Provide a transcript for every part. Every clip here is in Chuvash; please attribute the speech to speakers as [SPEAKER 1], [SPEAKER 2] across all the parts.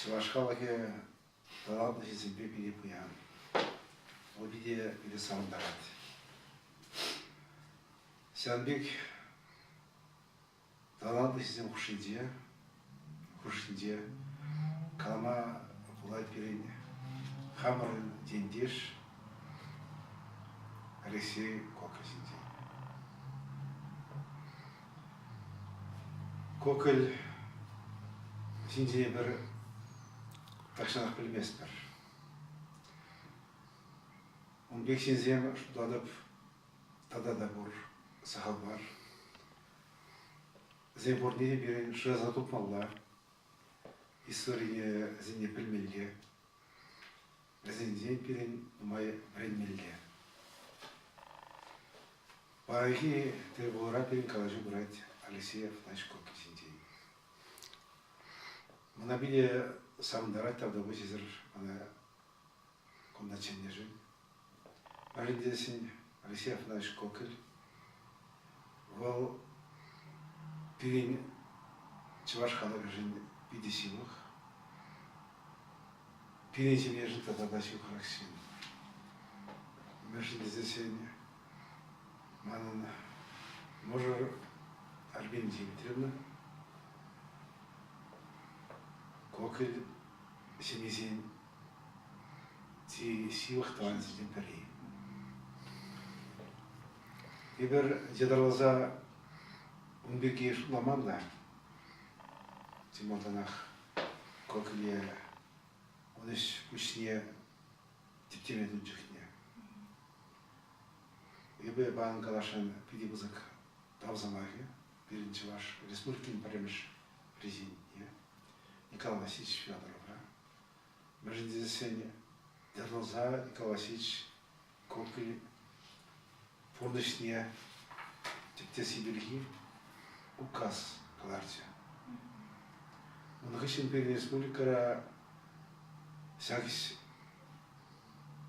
[SPEAKER 1] Чӑваш халӑхӗ талантлӑ ҫынсемпе питӗ пуян. Вӑл питӗ, питӗ савӑнтарать. Ҫавӑн пек талантлӑ ҫынсем хушшинче, хушшинче калама пулать пирӗн хамӑрӑн ентеш Алексей Кокель ҫинчен. Кокель ҫинчен эпир тахҫанах пӗлместпӗр. Ун пек ҫынсем, шутлатӑп, тата та пур, сахал мар. Вӗсен пурне те пирӗн шыраса тупмалла, историне вӗсене пӗлмелле. Вӗсенчен пирӗн нумай вӗренмелле. Паянхи тӗлпулура пирӗн калаҫу пырать Алексей Афанасьевич Кокель ҫинчен. Мана питӗ савӑнтарать тавтапуҫ эсир мана кунта чӗннӗшӗн. Мӗншӗн тесен Алексей Афанасьевич Кокель вӑл пирӗн чӑваш халӑхӗшӗн питӗ ҫывӑх. Пирӗн ҫемьешӗн тата та ҫывӑхрах ҫын. Мӗншӗн тесессӗн манӑн мӑшӑр Альбина Дмитриевна Кокель ҫемйисен чи ҫывӑх тӑвансенчен пӗри. Эпир ятарласа ун пирки шутламан та. Чи малтанах Кокеле ун ӗҫ пуҫне тӗптеме тун чухне. Эпӗ паян каласшӑн питӗ пысӑк тав сӑмахӗ пирӗн Чӑваш Республикин пӗрремӗш президентне Николай Васильевич Федорова. Мӗншӗн тесен ятарласа Николай Васильевич Кокель пурнӑҫне тӗптесси пирки указ кӑларчӗ. Ун хыҫҫӑн пирӗн республикӑра ҫак ӗҫ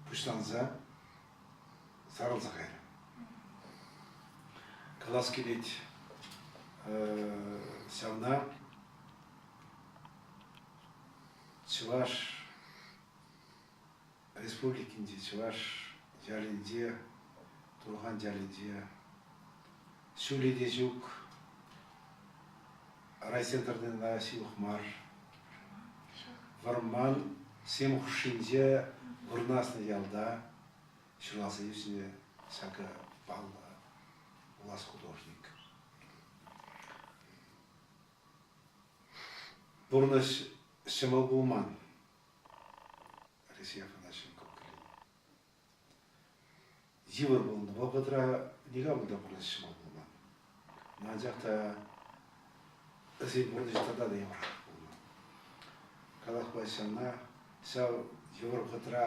[SPEAKER 1] пуҫланса сарӑлса кайрӗ. Калас килет, ҫавна Чӑваш Республикинчи чӑваш ялӗнче, Турхан ялӗнче ҫулӗ те ҫук, райцентртан та ҫывӑх мар. Вӑрмансем хушшинче вырнаҫнӑ ялта ҫуралса ӳснӗ ҫакӑ паллӑ пулас художник. Пурнӑҫ ҫӑмӑл пулман. Алексей Афанасьевич Кокель. Йывӑр пулнӑ вӑхӑтра никамӑн та пурнӑҫ ҫӑмӑл пулман. Анчах та вӗсен пурнӑҫӗ тата та йывӑрах пулнӑ. Калаҫпа ҫавна ҫав йывӑр вӑхӑтра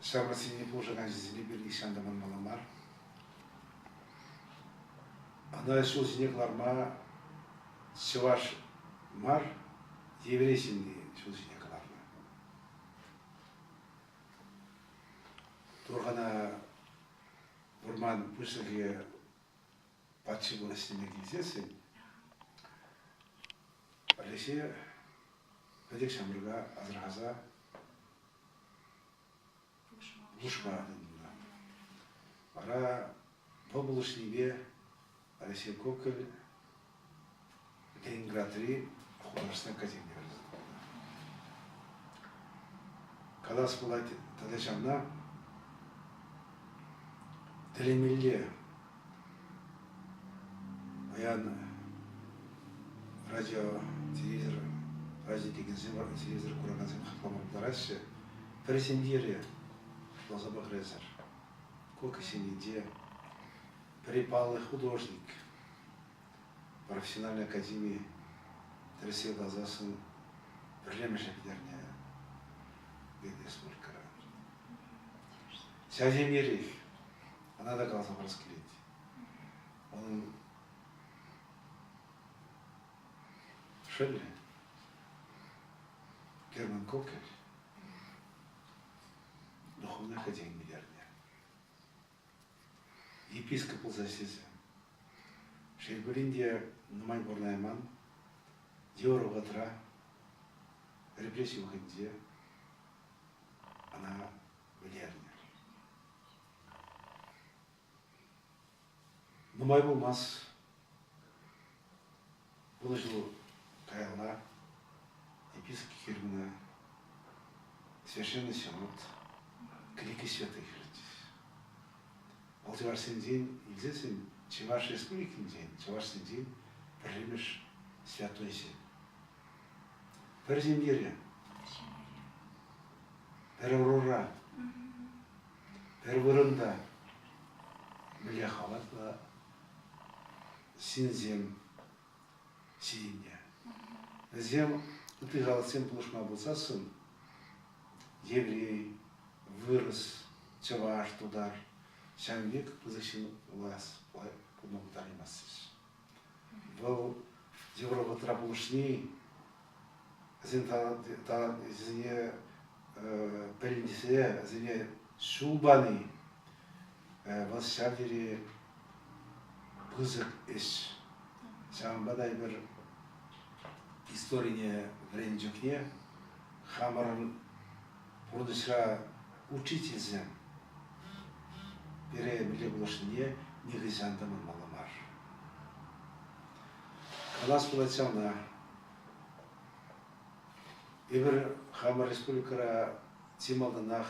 [SPEAKER 1] ҫамрӑксене пулӑшакан ҫынсене пир нихҫан та манмалла мар. Ӑна ҫул ҫине кӑларма чӑваш мар, еврей ҫынни ҫул ҫине кӑларнӑ. Турхана вӑрман пуҫлӑхӗ патши ӗҫлеме килсессӗн Алексей пӗчӗк ҫамрӑка асӑрхаса пулӑшма тытӑннӑ. Вара вӑл пулӑшнипе Алексей Кокель Ленинградри художественнӑй академине вӗренсе тухнӑ. Калас пулать тата ҫавна тӗлӗнмелле паян радио, телевизор, радио текенсем, телевизор куракансем хаклама пултараҫҫӗ. Пӗр ҫемьере шутласа пӑхӑр эсӗр. Кокель ҫемйинче пӗри паллӑ художник, профессиональной академи тӗрӗссе каласассӑн пӗрремӗшӗ пӗтернӗ республикӑра. Ҫав ҫемьерех ӑна та каласа парас килет. Унӑн шӑллӗ Герман Кокель духовной академи пӗтернӗ. Епископ пулса ӗҫлесе. Шел пулин те, нумай пурӑнайман. Йывӑр вӑхӑтра. Репресси вӑхӑтӗнче ӑна вӗлернӗ. Нумай пулмасть пулӑшу каялла епископ фирмӑна Священный Синод Крики святых иртӗҫ. Вӑл чӑвашсенчен илсессӗн Чӑваш Республикинчен чӑвашсенчен пӗрремӗш святойсем. Пӗр ҫемьере, пӗр ӑрура, пӗр вырӑнта мӗнле хаваслӑ ҫынсем ҫитӗннӗ. Вӗсем ытти халӑхсем пулӑшма пулсассӑн еврей, вырӑс, чӑваш, тутар ҫавӑн пек пысӑк ҫын пулас пулма пултараймастчӗҫ. Вӑл йывӑр вӑхӑтра пулӑшни вӗсен вӗсене пӗлсе, вӗсене ҫул пани вӑл ҫав тери пысӑк ӗҫ. Ҫавӑнпа та эпир историне вӗреннӗ чухне хамӑрӑн пурнӑҫра учительсем пире мӗнле пулӑшнине нихӑҫан та манмалла мар. Калас пулать ҫавна. Эпир хамӑр республикӑра чи малтанах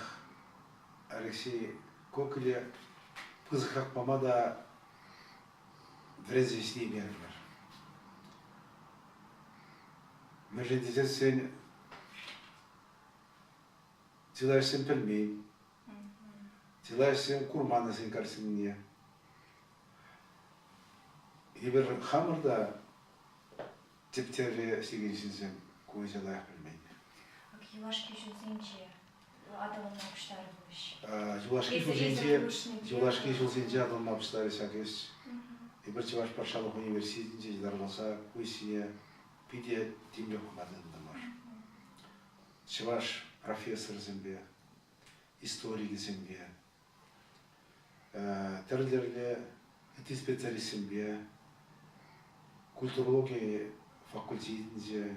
[SPEAKER 1] Алексей Кокеле пысӑк хак пама та вӗренсе ҫитеймерӗмӗр. Мӗншӗн тесессӗн чылайӑшсем пӗлмен, чылайӑшсем курман вӗсен картинине. Эпир хамӑр та типтерлӗ ӗҫлекен ҫынсем ку ӗҫе лайӑх пӗлмен.
[SPEAKER 2] Юлашки ҫулсенче аталанма пуҫларӗ ку ӗҫ.
[SPEAKER 1] Юлашки ҫулсенче юлашки ҫулсенче аталанма пуҫларӗ ҫак ӗҫ. Эпир Чӑваш патшалӑх университетӗнче ятарласа ку ӗҫсене питӗ тимлӗ пӑхма тытӑнтӑмӑр. Чӑваш профессорӗсемпе, историкӗсемпе, тӗрлӗ ытти специалистсемпе культурологи факультетӗнче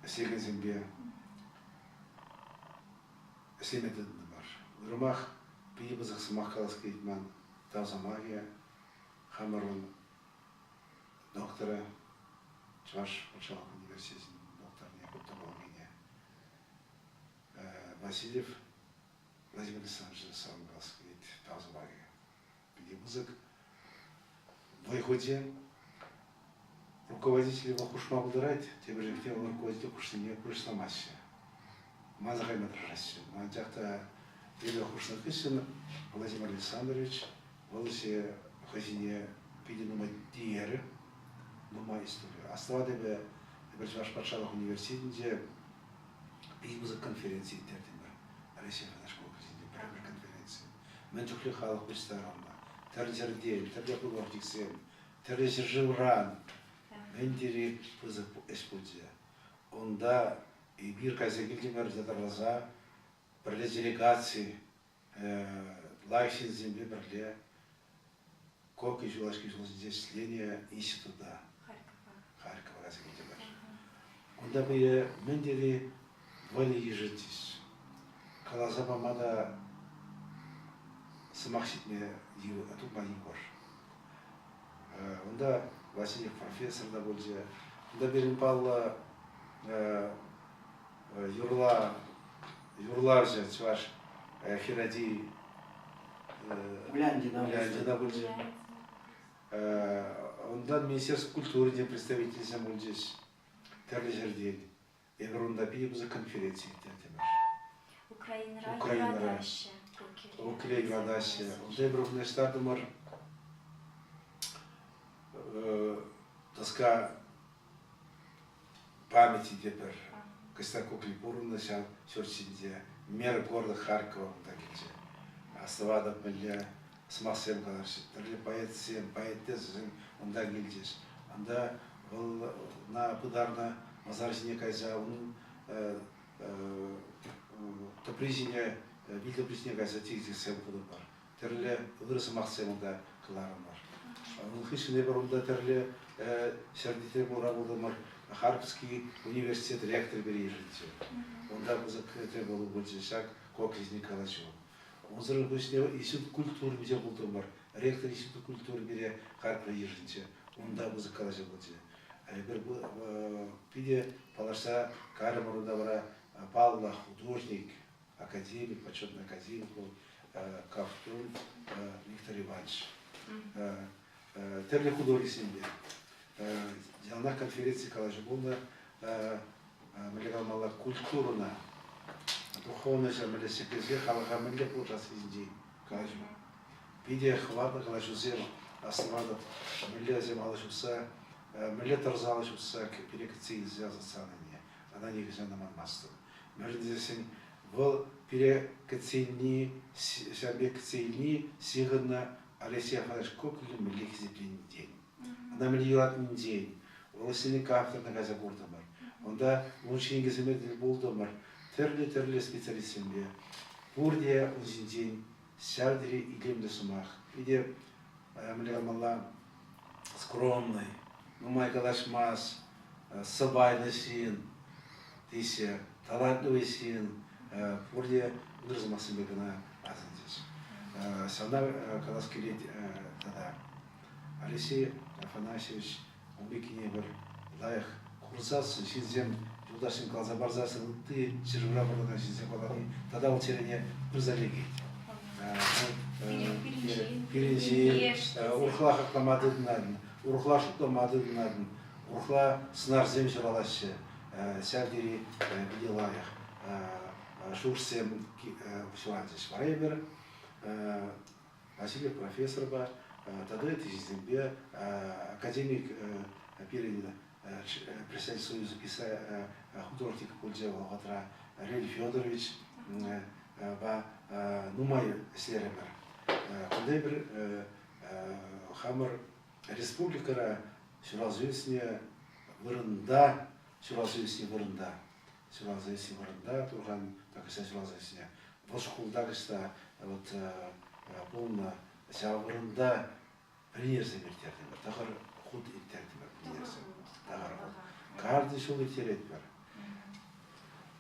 [SPEAKER 1] ӗҫлекенсемпе ӗҫлеме тытӑнтӑмӑр. Уйрӑмах питӗ пысӑк сӑмах калас килет ман тав сӑмахӗ хамӑрӑн доктора, Чӑваш патшалӑх университечӗн докторне культурологине Васильев Владимир Александрович саламлас килет тав сӑмахӗ. Питӗ пысӑк вӑй хучӗ. Руководитель вӑл хушма пултарать, тепӗр чухне вӑл руководитель хушнине пурнӑҫламаҫҫӗ. Манса кайма тӑрӑшаҫҫӗ. Анчах та эпӗ хушнӑ хыҫҫӑн Владимир Александрович вӑл ӗҫе хӑй ҫине питӗ нумай тиерӗ, нумай истори. Астӑватӑп эпӗ, эпир Чӑваш патшалӑх университетӗнче питӗ пысӑк конференци ирттертӗмӗр. Раҫҫей шкул президенчӗ пӗрремӗш конференци. Мӗн чухлӗ халӑх пуҫтарӑннӑ, тӗрлӗ ҫӗртен, тӗрлӗ художниксем, тӗрлӗ ҫӗршывран. Мӗн тери пысӑк ӗҫ пулчӗ. Унта эпир кайса килтӗмӗр ятарласа пӗрле делегаци лайӑх ҫынсемпе пӗрле Кокин юлашки ҫулсенче ӗҫленӗ института Харькова кайса килтӗмӗр. Унта пире мӗн тери вӑйлӑ йышӑнчӗҫ. Каласа пама та сӑмах ҫитме тупма йывӑр. Унта Васильев профессор та пулчӗ. Унта пирӗн паллӑ юрла юрлавҫӑ чӑваш хӗрачи
[SPEAKER 3] Уляндина
[SPEAKER 1] Уляндина пулчӗ. Унтан Министерство культуры те представительсем пулчӗҫ тӗрлӗ ҫӗртен. Эпир унта питӗ пысӑк конференци ирттертӗмӗр.
[SPEAKER 2] Украинӑра юратаҫҫӗ.
[SPEAKER 1] Укеле юратаҫҫӗ. Унта эпир вырнаҫтартӑмӑр доска памяти тепӗр Костяк Кукли пурӑннӑ ҫав ҫурт ҫинче. Мэр города Харькова унта килчӗ. Астӑватӑп, мӗнле сӑмахсем калаҫҫӗ. Тӗрлӗ поэтсем, поэтессӑсем унта килчӗҫ. Унта вӑл на пытарнӑ масар ҫине кайса унӑн тӑпри ҫине, вил тӑпри ҫине кайса чечексем хутӑмӑр. Тӗрлӗ ырӑ сӑмахсем унта кӑларӑмӑр. Ун хыҫҫӑн эпир унта тӗрлӗ ҫӗрте пултӑмӑр. Харьковский университет ректорӗ пире йышӑнчӗ. Унта пысӑк тӗлпулу пулчӗ ҫак Кокризни калаҫу. Унсӑрӑн пуҫне институт культуры те пултӑмӑр. Ректор институт культуры пире Харьковра йышӑнчӗ. Унта пысӑк калаҫу пулчӗ. Эпир питӗ паллашса кайрӑмӑр унта вара паллӑ художник, академик, почетный академик вӑл Ковтун Виктор Иванович. Тӗрлӗ художниксемпе яланах конференци калаҫу пулнӑ. Мӗнле каламалла, культурӑна, духовноҫа мӗнле ҫӗклесе халӑха мӗнле пулӑшасси ҫинчен калаҫу. Питӗ хӑватлӑ калаҫусем астӑватӑп. Мӗнле вӗсем алӑ ҫупса, мӗнле тӑрса алӑ ҫупса пире кӗтсе илсе ӑсатсан ӗнтӗ. Ӑна нихӑҫан та манмастӑп. Мӗншӗн тесен вӑл пире кӗтсе илни, ҫав пек кӗтсе илни ҫыхӑннӑ Алексей Афанасьевич Кокель мӗнле хисепленинчен, ӑна мӗнле юратнинчен, вӑл ӗҫсене кафедрӑна кайса куртӑмӑр. Унта ун ҫӗнӗкӗсемпе тӗл пултӑмӑр, тӗрлӗ-тӗрлӗ специалистсемпе. Пурте ун ҫинчен ҫав тери илемлӗ сӑмах. Питӗ мӗнле каламалла, скромный, нумай калаҫмасть, сӑпайлӑ ҫын теҫҫӗ, талантливый ҫын, пурте ырӑ сӑмахсемпе кӑна асӑнчӗҫ. Ҫавна калас килет тата. Алексей Афанасьевич ун пеккине пӗр лайӑх курсассӑн, ҫынсем, юлташсем каласа парсассӑн ытти ҫӗршывра пурӑнакан ҫынсем калани тата вӑл чӗрене пырса лекет. Пирӗн ҫын урӑхла хаклама тытӑнатӑн, урӑхла шутлама тытӑнатӑн, урӑхла сӑнарсем ҫуралаҫҫӗ. Ҫав тери питӗ лайӑх шухӑшсем ҫуралчӗҫ. Вара эпир Васильев профессорпа тата ытти ҫынсемпе академик пирӗн председатель союза художник пулчӗ вӑхӑтра Рель Федорович нумай ӗҫлерӗмӗр. Кунта эпир хамӑр республикӑра ҫуралса ӳснӗ вырӑнта, ҫуралса ӳснӗ вырӑнта, ҫуралса ӳснӗ вырӑнта Турхан кӑҫал ҫуралса ӳснӗ. Вӑл шкулта кӑҫта вот пулнӑ ҫав вырӑнта премьерсем ирттертӗмӗр. Тӑхӑр хут ирттертӗмӗр премьерсем. Тӑхӑр хут. Каждый ҫул ирттеретпӗр.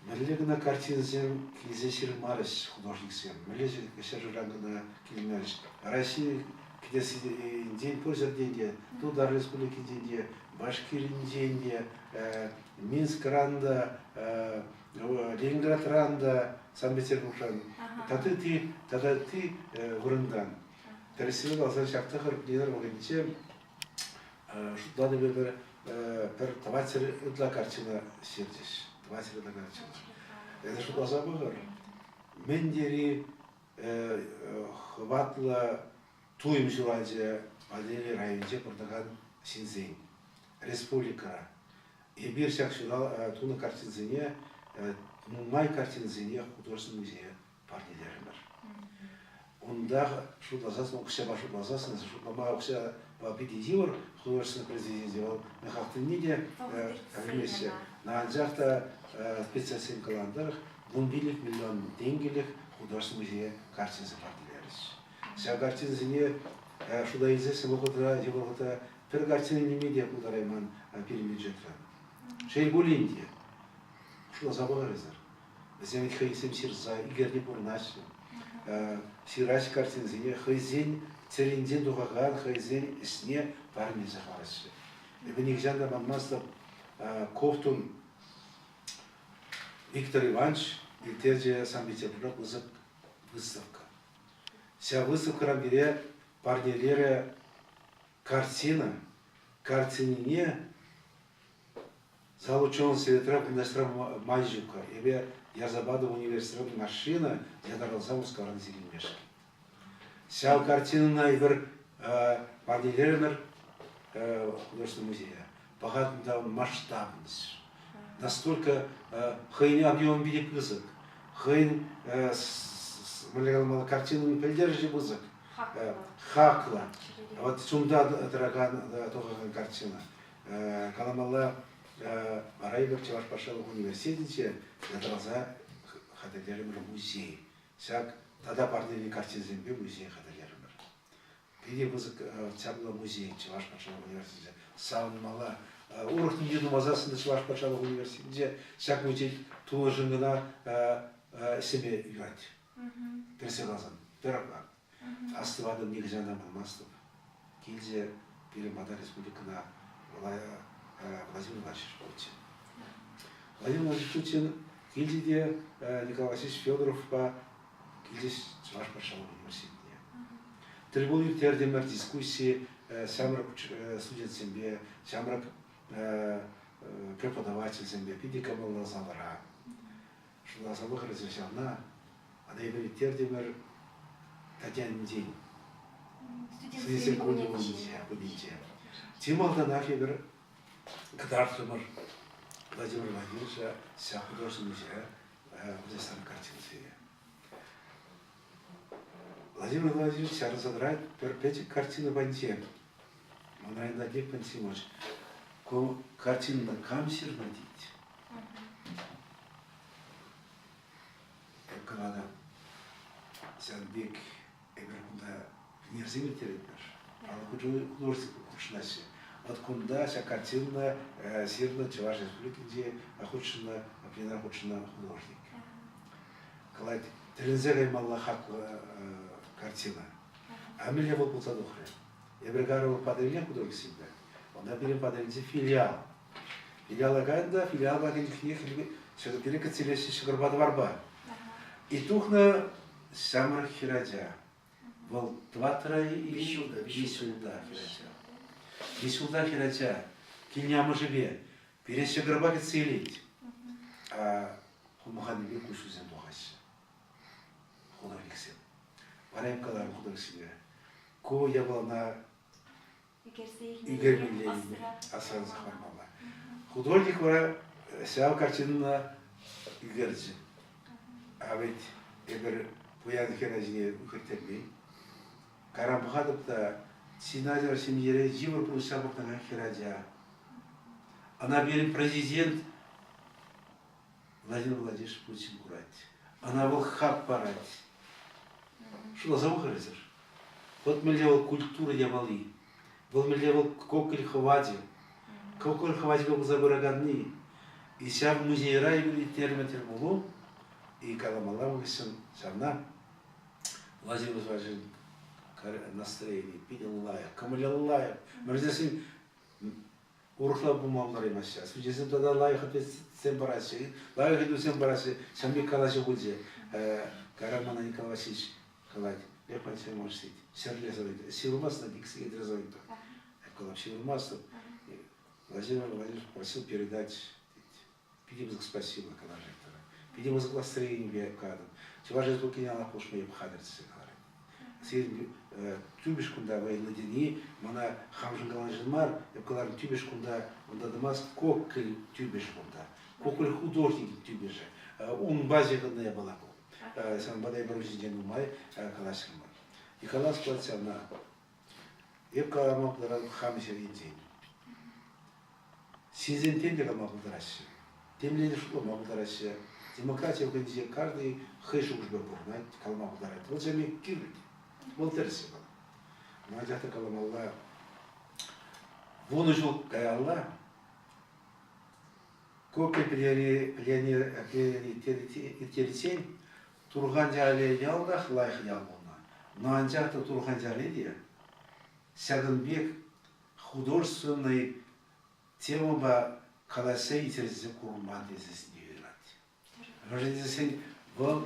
[SPEAKER 1] Мӗнле кӑна картинӑсем килсе ҫырмарӗҫ художниксем, мӗнле ҫӗршывран кӑна килмерӗҫ. Россия кӗтесӗнчен пур ҫӗртен те, Тутар Республикинчен те, Башкиринчен те, Минскран та, Ленинградран та, Санкт-Петербургран, тата ытти, тата ытти вырӑнтан. Тӗрӗссипе каласан, ҫак тӑхӑр пленэр вӑхӑтӗнче шутланӑ пӗр пӗр тӑватҫӗр ытла картина ҫырчӗҫ. Тӑватҫӗр ытла картина. Это шутласа пӑхӑр. Мӗн тери хӑватлӑ туйӑм ҫуралчӗ Патӑрьел районӗнче пурӑнакан ҫынсен республикӑра. Эпир ҫак тунӑ картинсене, нумай картинсене художественный музее парнелерӗмӗр. Унта шутласассӑн, укҫапа шутласассӑн, шутлама укҫапа питӗ йывӑр художественный произведение вӑл нахалтине те пӗлмеҫҫӗ. Анчах та специалистсем каланӑ тӑрӑх, 15 миллион тенкӗлӗх художественный музее картинӑсем парнелерӗҫ. Ҫав картинӑсене шута илсессӗн вӑхӑтра, йывӑр вӑхӑтра пӗр картина ниме те пултарайман пирӗн бюджетран. Шел пулин те, шутласа пӑхӑр эсир. Вӗсем хӑйсем ҫырса ӳкерни пурӑнаҫҫӗ. Ҫыраҫ картинсене хӑйсен чӗринчен тухакан хӑйсен ӗҫне парнелесе хӑвараҫҫӗ. Эпӗ нихӑҫан та манмастӑп, Ковтун Виктор Иванович ирттерчӗ Санкт-Петербургра пысӑк выставка. Ҫав выставкӑра пире парнелерӗ картина. Картинине Зал ученого советра кунташра май ҫук-ха. Эпӗ ярса патӑм университет машина ятарласа Мускавран сирӗлмешкӗн. Ҫав картинӑна эпир парнелерӗмӗр художественный музея. Пӑхатӑн та масштабность. Настолько хӑйӗн объемӗ питӗ пысӑк. Хӑйӗн мӗнле каламалла, картинӑн пӗлтерӗшӗ пысӑк. Хаклӑ. Вот чунта тӑракан тухакан картина. Каламалла, Райбер Чӑваш патшалӑх университетӗнче ятарласа хатӗрлерӗмӗр музей. Ҫак тата парнеллӗ картинӑсемпе музей хатӗрлерӗмӗр. Питӗ пысӑк чаплӑ музей Чӑваш патшалӑх университетӗнче. Савӑнмалла. Урӑх нимте тумасассӑн Чӑваш патшалӑх университетӗнче ҫак музей тунӑшӑн кӑна ӗҫлеме юрать. Персе каласан, тӑрӑхла. Астӑватӑп, нихӑҫан та манмастӑп. Килчӗ пирӗн пата республикӑна Владимир Владимирович Путин. Владимир Владимирович Путин килчӗ те Николай Васильевич Федоровпа килчӗҫ Чӑваш патшалӑх университетне. Тӗлпулу ирттертӗмӗр, дискусси ҫамрӑк студентсемпе, ҫамрӑк преподавательсемпе питӗ кӑмӑллӑ залра. Шутласа пӑхрӗ ҫавна, ӑна эпир ирттертӗмӗр Татьянинчен. Студентсен кунӗ кунӗнче. Чи малтанах эпир кӑтартрӑмӑр Владимир Владимировича ҫак художественный музейра вырнаҫтарнӑ картинӑсене. Владимир Владимирович чарӑнса тӑрать пӗр пӗчӗк картина патӗнче. Мана Геннадий Пантелеймонович, ку картинӑна кам ҫырнӑ тет? Эп каланӑ, ҫавӑн пек эпир кунта пионерсем ирттеретпӗр. Художник хутшӑнаҫҫӗ. Вот кунта ҫак картинӑна ҫырнӑ Чӑваш Республикинче хутшӑннӑ, пленэр хутшӑннӑ художник. Калать, тӗлӗнсе каймалла хаклӑ картина. А мӗнле вӑл пулса тухрӗ? Эпир Гарова Патӑрьелне художниксемпе. Унта пирӗн Патӑрьелӗнче филиал. Филиала кайнӑ та филиал патӗн чухне ҫӑкӑр кӗтсе илеҫҫӗ ҫӑкӑрпа тӑварпа. И тухнӑ ҫамрӑк хӗрача. Вӑл тӑваттӑра виҫ ҫулта, виҫ ҫулта хӗрача. Виҫ ҫулта хӗрача килне амӑшӗпе пире ҫӑкӑрпа кӗтсе илет. А хумханнипе куҫҫульсем тухаҫҫӗ художниксем. Вара эп каларӑм художниксене, ку япалана ӳкермелле асран хӑвармалла. Художник вара ҫав картинӑна ӳкерчӗ. А ведь эпир пуян хӗр ачине ӳкерттермен. Кайран пӑхатӑп та Синадер ҫемьере йывӑр пурнӑҫра пурӑнакан хӗрача. Ӑна пирӗн президент Владимир Владимирович Путин курать. Ӑна вӑл хак парать. Шутласа пӑхӑр эсир. Вӑт мӗнле вӑл культура япали. Вӑл мӗнле вӑл коколь хӑвачӗ. Коколь хӑвачӗпе пулса пыраканни. И ҫав музейра эпир ирттернӗ тӗлпулу и каламалла хыҫҫӑн ҫавна Владимир Владимирович настроени питӗ лайӑх, кӑмӑлӗ лайӑх. Мӗншӗн урӑхла пулма пултараймасть. Судьясем тата лайӑх ответсем параҫҫӗ, лайӑх ыйтусем параҫҫӗ. Ҫавӑн пек калаҫу пулчӗ. Кайран мана Николай Васильевич калать, Лев Александрович тет, ҫӗрле звонит. Ҫывӑрмастӑн, ик сехетре звонит. Я калам, ҫывӑрмастӑп. Владимир Владимирович просил передать, тет, питӗ пысӑк спасибо, калар ректора. Питӗ пысӑк настроенипе калатӑп. Чӑваш Республикине алӑк хушма эп хатӗр тесе каларӗ. Сирӗн тӳпӗш кунта вӑйлӑ тени мана хамшӑн каланӑшӑн мар, эп каларӑм тӳпӗш кунта унта тӑмасть, коккель тӳпӗш кунта. Коккель художникӗн тӳпӗшӗ. Унпа ҫыхӑннӑ япала ку. Ҫавӑнпа та эпир ун ҫинчен нумай калаҫрӑмӑр. Николай Складсяна эп калама пултаратӑп хам ҫӗрӗнчен. Ҫынсем тем те калама пултараҫҫӗ. Темле те шутлама пултараҫҫӗ. Демократи вӑхӑтӗнче каждый хӑй шухӑшпа пурӑнать, калама пултарать. Вӑл ҫав кирлӗ те. Вӑл тӗрӗс япала. Но анчах та каламалла, 10 ҫул каялла копи ирттериччен Турхан ялӗ ялтах лайӑх ял пулнӑ. Но анчах та Турхан ялӗ те ҫакӑн пек художественнӑй темӑпа калаҫса интереслесе курман тесе юрать. Мӗншӗн тесен вӑл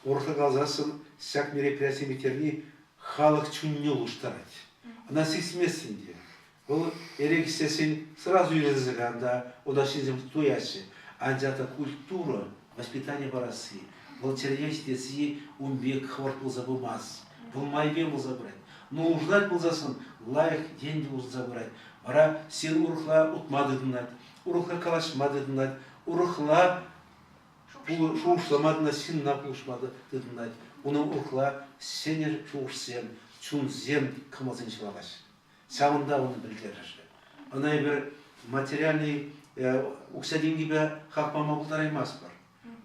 [SPEAKER 1] урӑхла каласассӑн ҫак мероприятие ирттерни халӑх чунне улӑштарать. Ӑна сисместӗн те. Вӑл эрех ӗҫсессӗн сразу юраса кайнӑ та унта ҫынсем туяҫҫӗ. Анчах та культура, воспитани парасси, вӑл чӗрене ҫитесси ун пек хӑвӑрт пулса пымасть. Вӑл майӗпе пулса пырать. Ну, улшӑнать пулсассӑн лайӑх енлӗ улшӑнса пырать. Вара ҫын урӑхла утма тытӑнать, урӑхла калаҫма тытӑнать, урӑхла шухӑшлама тытӑнать, ҫынна пулӑшма тытӑнать. Унӑн урӑхла ҫӗнӗ шухӑшсем, чунсем, кӑмӑлсем ҫуралаҫҫӗ. Ҫавӑнта унӑн пӗлтерӗшӗ. Ӑна эпир материальный укҫа-тенкӗпе хак пама пултараймастпӑр.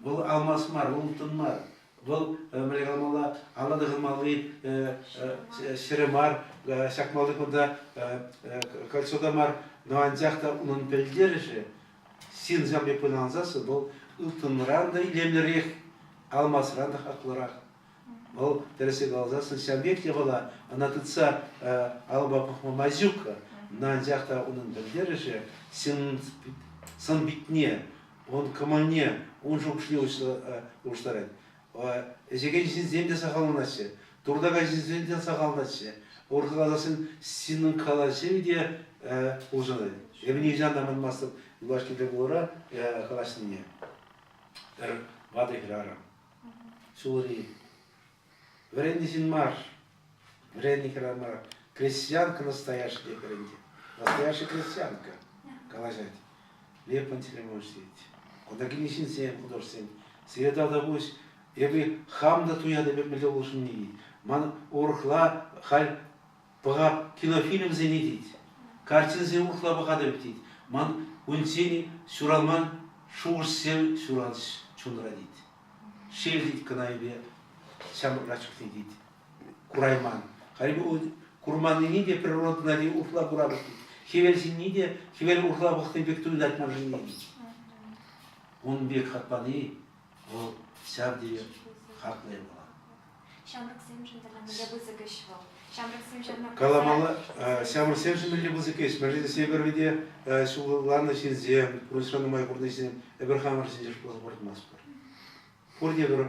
[SPEAKER 1] Вӑл алмаз мар, вӑл ылтӑн мар. Вӑл мӗнле каламалла, алла тӑхӑнмалли ҫӗрӗ мар, ҫакмалли кунта кольцо та мар. Но анчах та унӑн пӗлтерӗшӗ ҫынсем пек пуянлансассӑн вӑл ылтӑнран та илемлӗрех, алмазран та хаклӑрах. Вӑл тӗрӗссе каласассӑн ҫав пек япала ӑна тытса алӑпа пӑхма май ҫук-ха. Но анчах та унӑн пӗлтерӗшӗ ҫын сӑн-питне, ун кӑмӑлне, ун шухӑшне улӑштарать. Ӗҫекен ҫынсем те сахалланаҫҫӗ, туртакан ҫынсем те сахалланаҫҫӗ. Урӑхла каласан, ҫыннӑн калаҫӑвӗ те улшӑнать. Эпӗ нихӑҫан та манмастӑп юлашки тӗлпулура калаҫнине. Пӗр ватӑ хӗрарӑм ҫулри вӗреннӗ ҫын мар, вӗреннӗ хӗрарӑм мар, крестьянка настоящая тет вӗренте. Настоящая крестьянка калаҫать. Лев Пантелеймонович тет. Кунта килнӗ ҫынсем, художсем. Сире тавтапуҫ. Эпӗ хам та туятӑп эп мӗнле улшӑнни. Ман урӑхла халь пӑхап кинофильмсене тет. Картинӑсене урӑхла пӑхатӑп тет. Ман унччен ҫуралман шухӑшсем ҫуралчӗҫ чунра тет. Шел тет кӑна эпӗ ҫамрӑкра чухне тет. Курайман. Халь курманнине те природӑна те урӑхла куратӑп тет. Хӗвел ҫинни те хӗвел урӑхла пӑхни пек туйӑнать маншӑн тет. Ун пек хак пани вӑл ҫав тери хаклӑ япала.
[SPEAKER 2] Ҫамрӑксемшӗн тата мӗнле пысӑк ӗҫ вӑл? Ҫамрӑксем ҫавна
[SPEAKER 1] Каламалла, ҫамрӑксемшӗн мӗнле пысӑк ӗҫ? Мӗншӗн тесен эпир те ҫулланнӑ ҫынсем, пурнӑҫра нумай курнӑ ҫынсем, эпир хамӑр ҫинче шутласа пурӑнмастпӑр. Пурте пӗр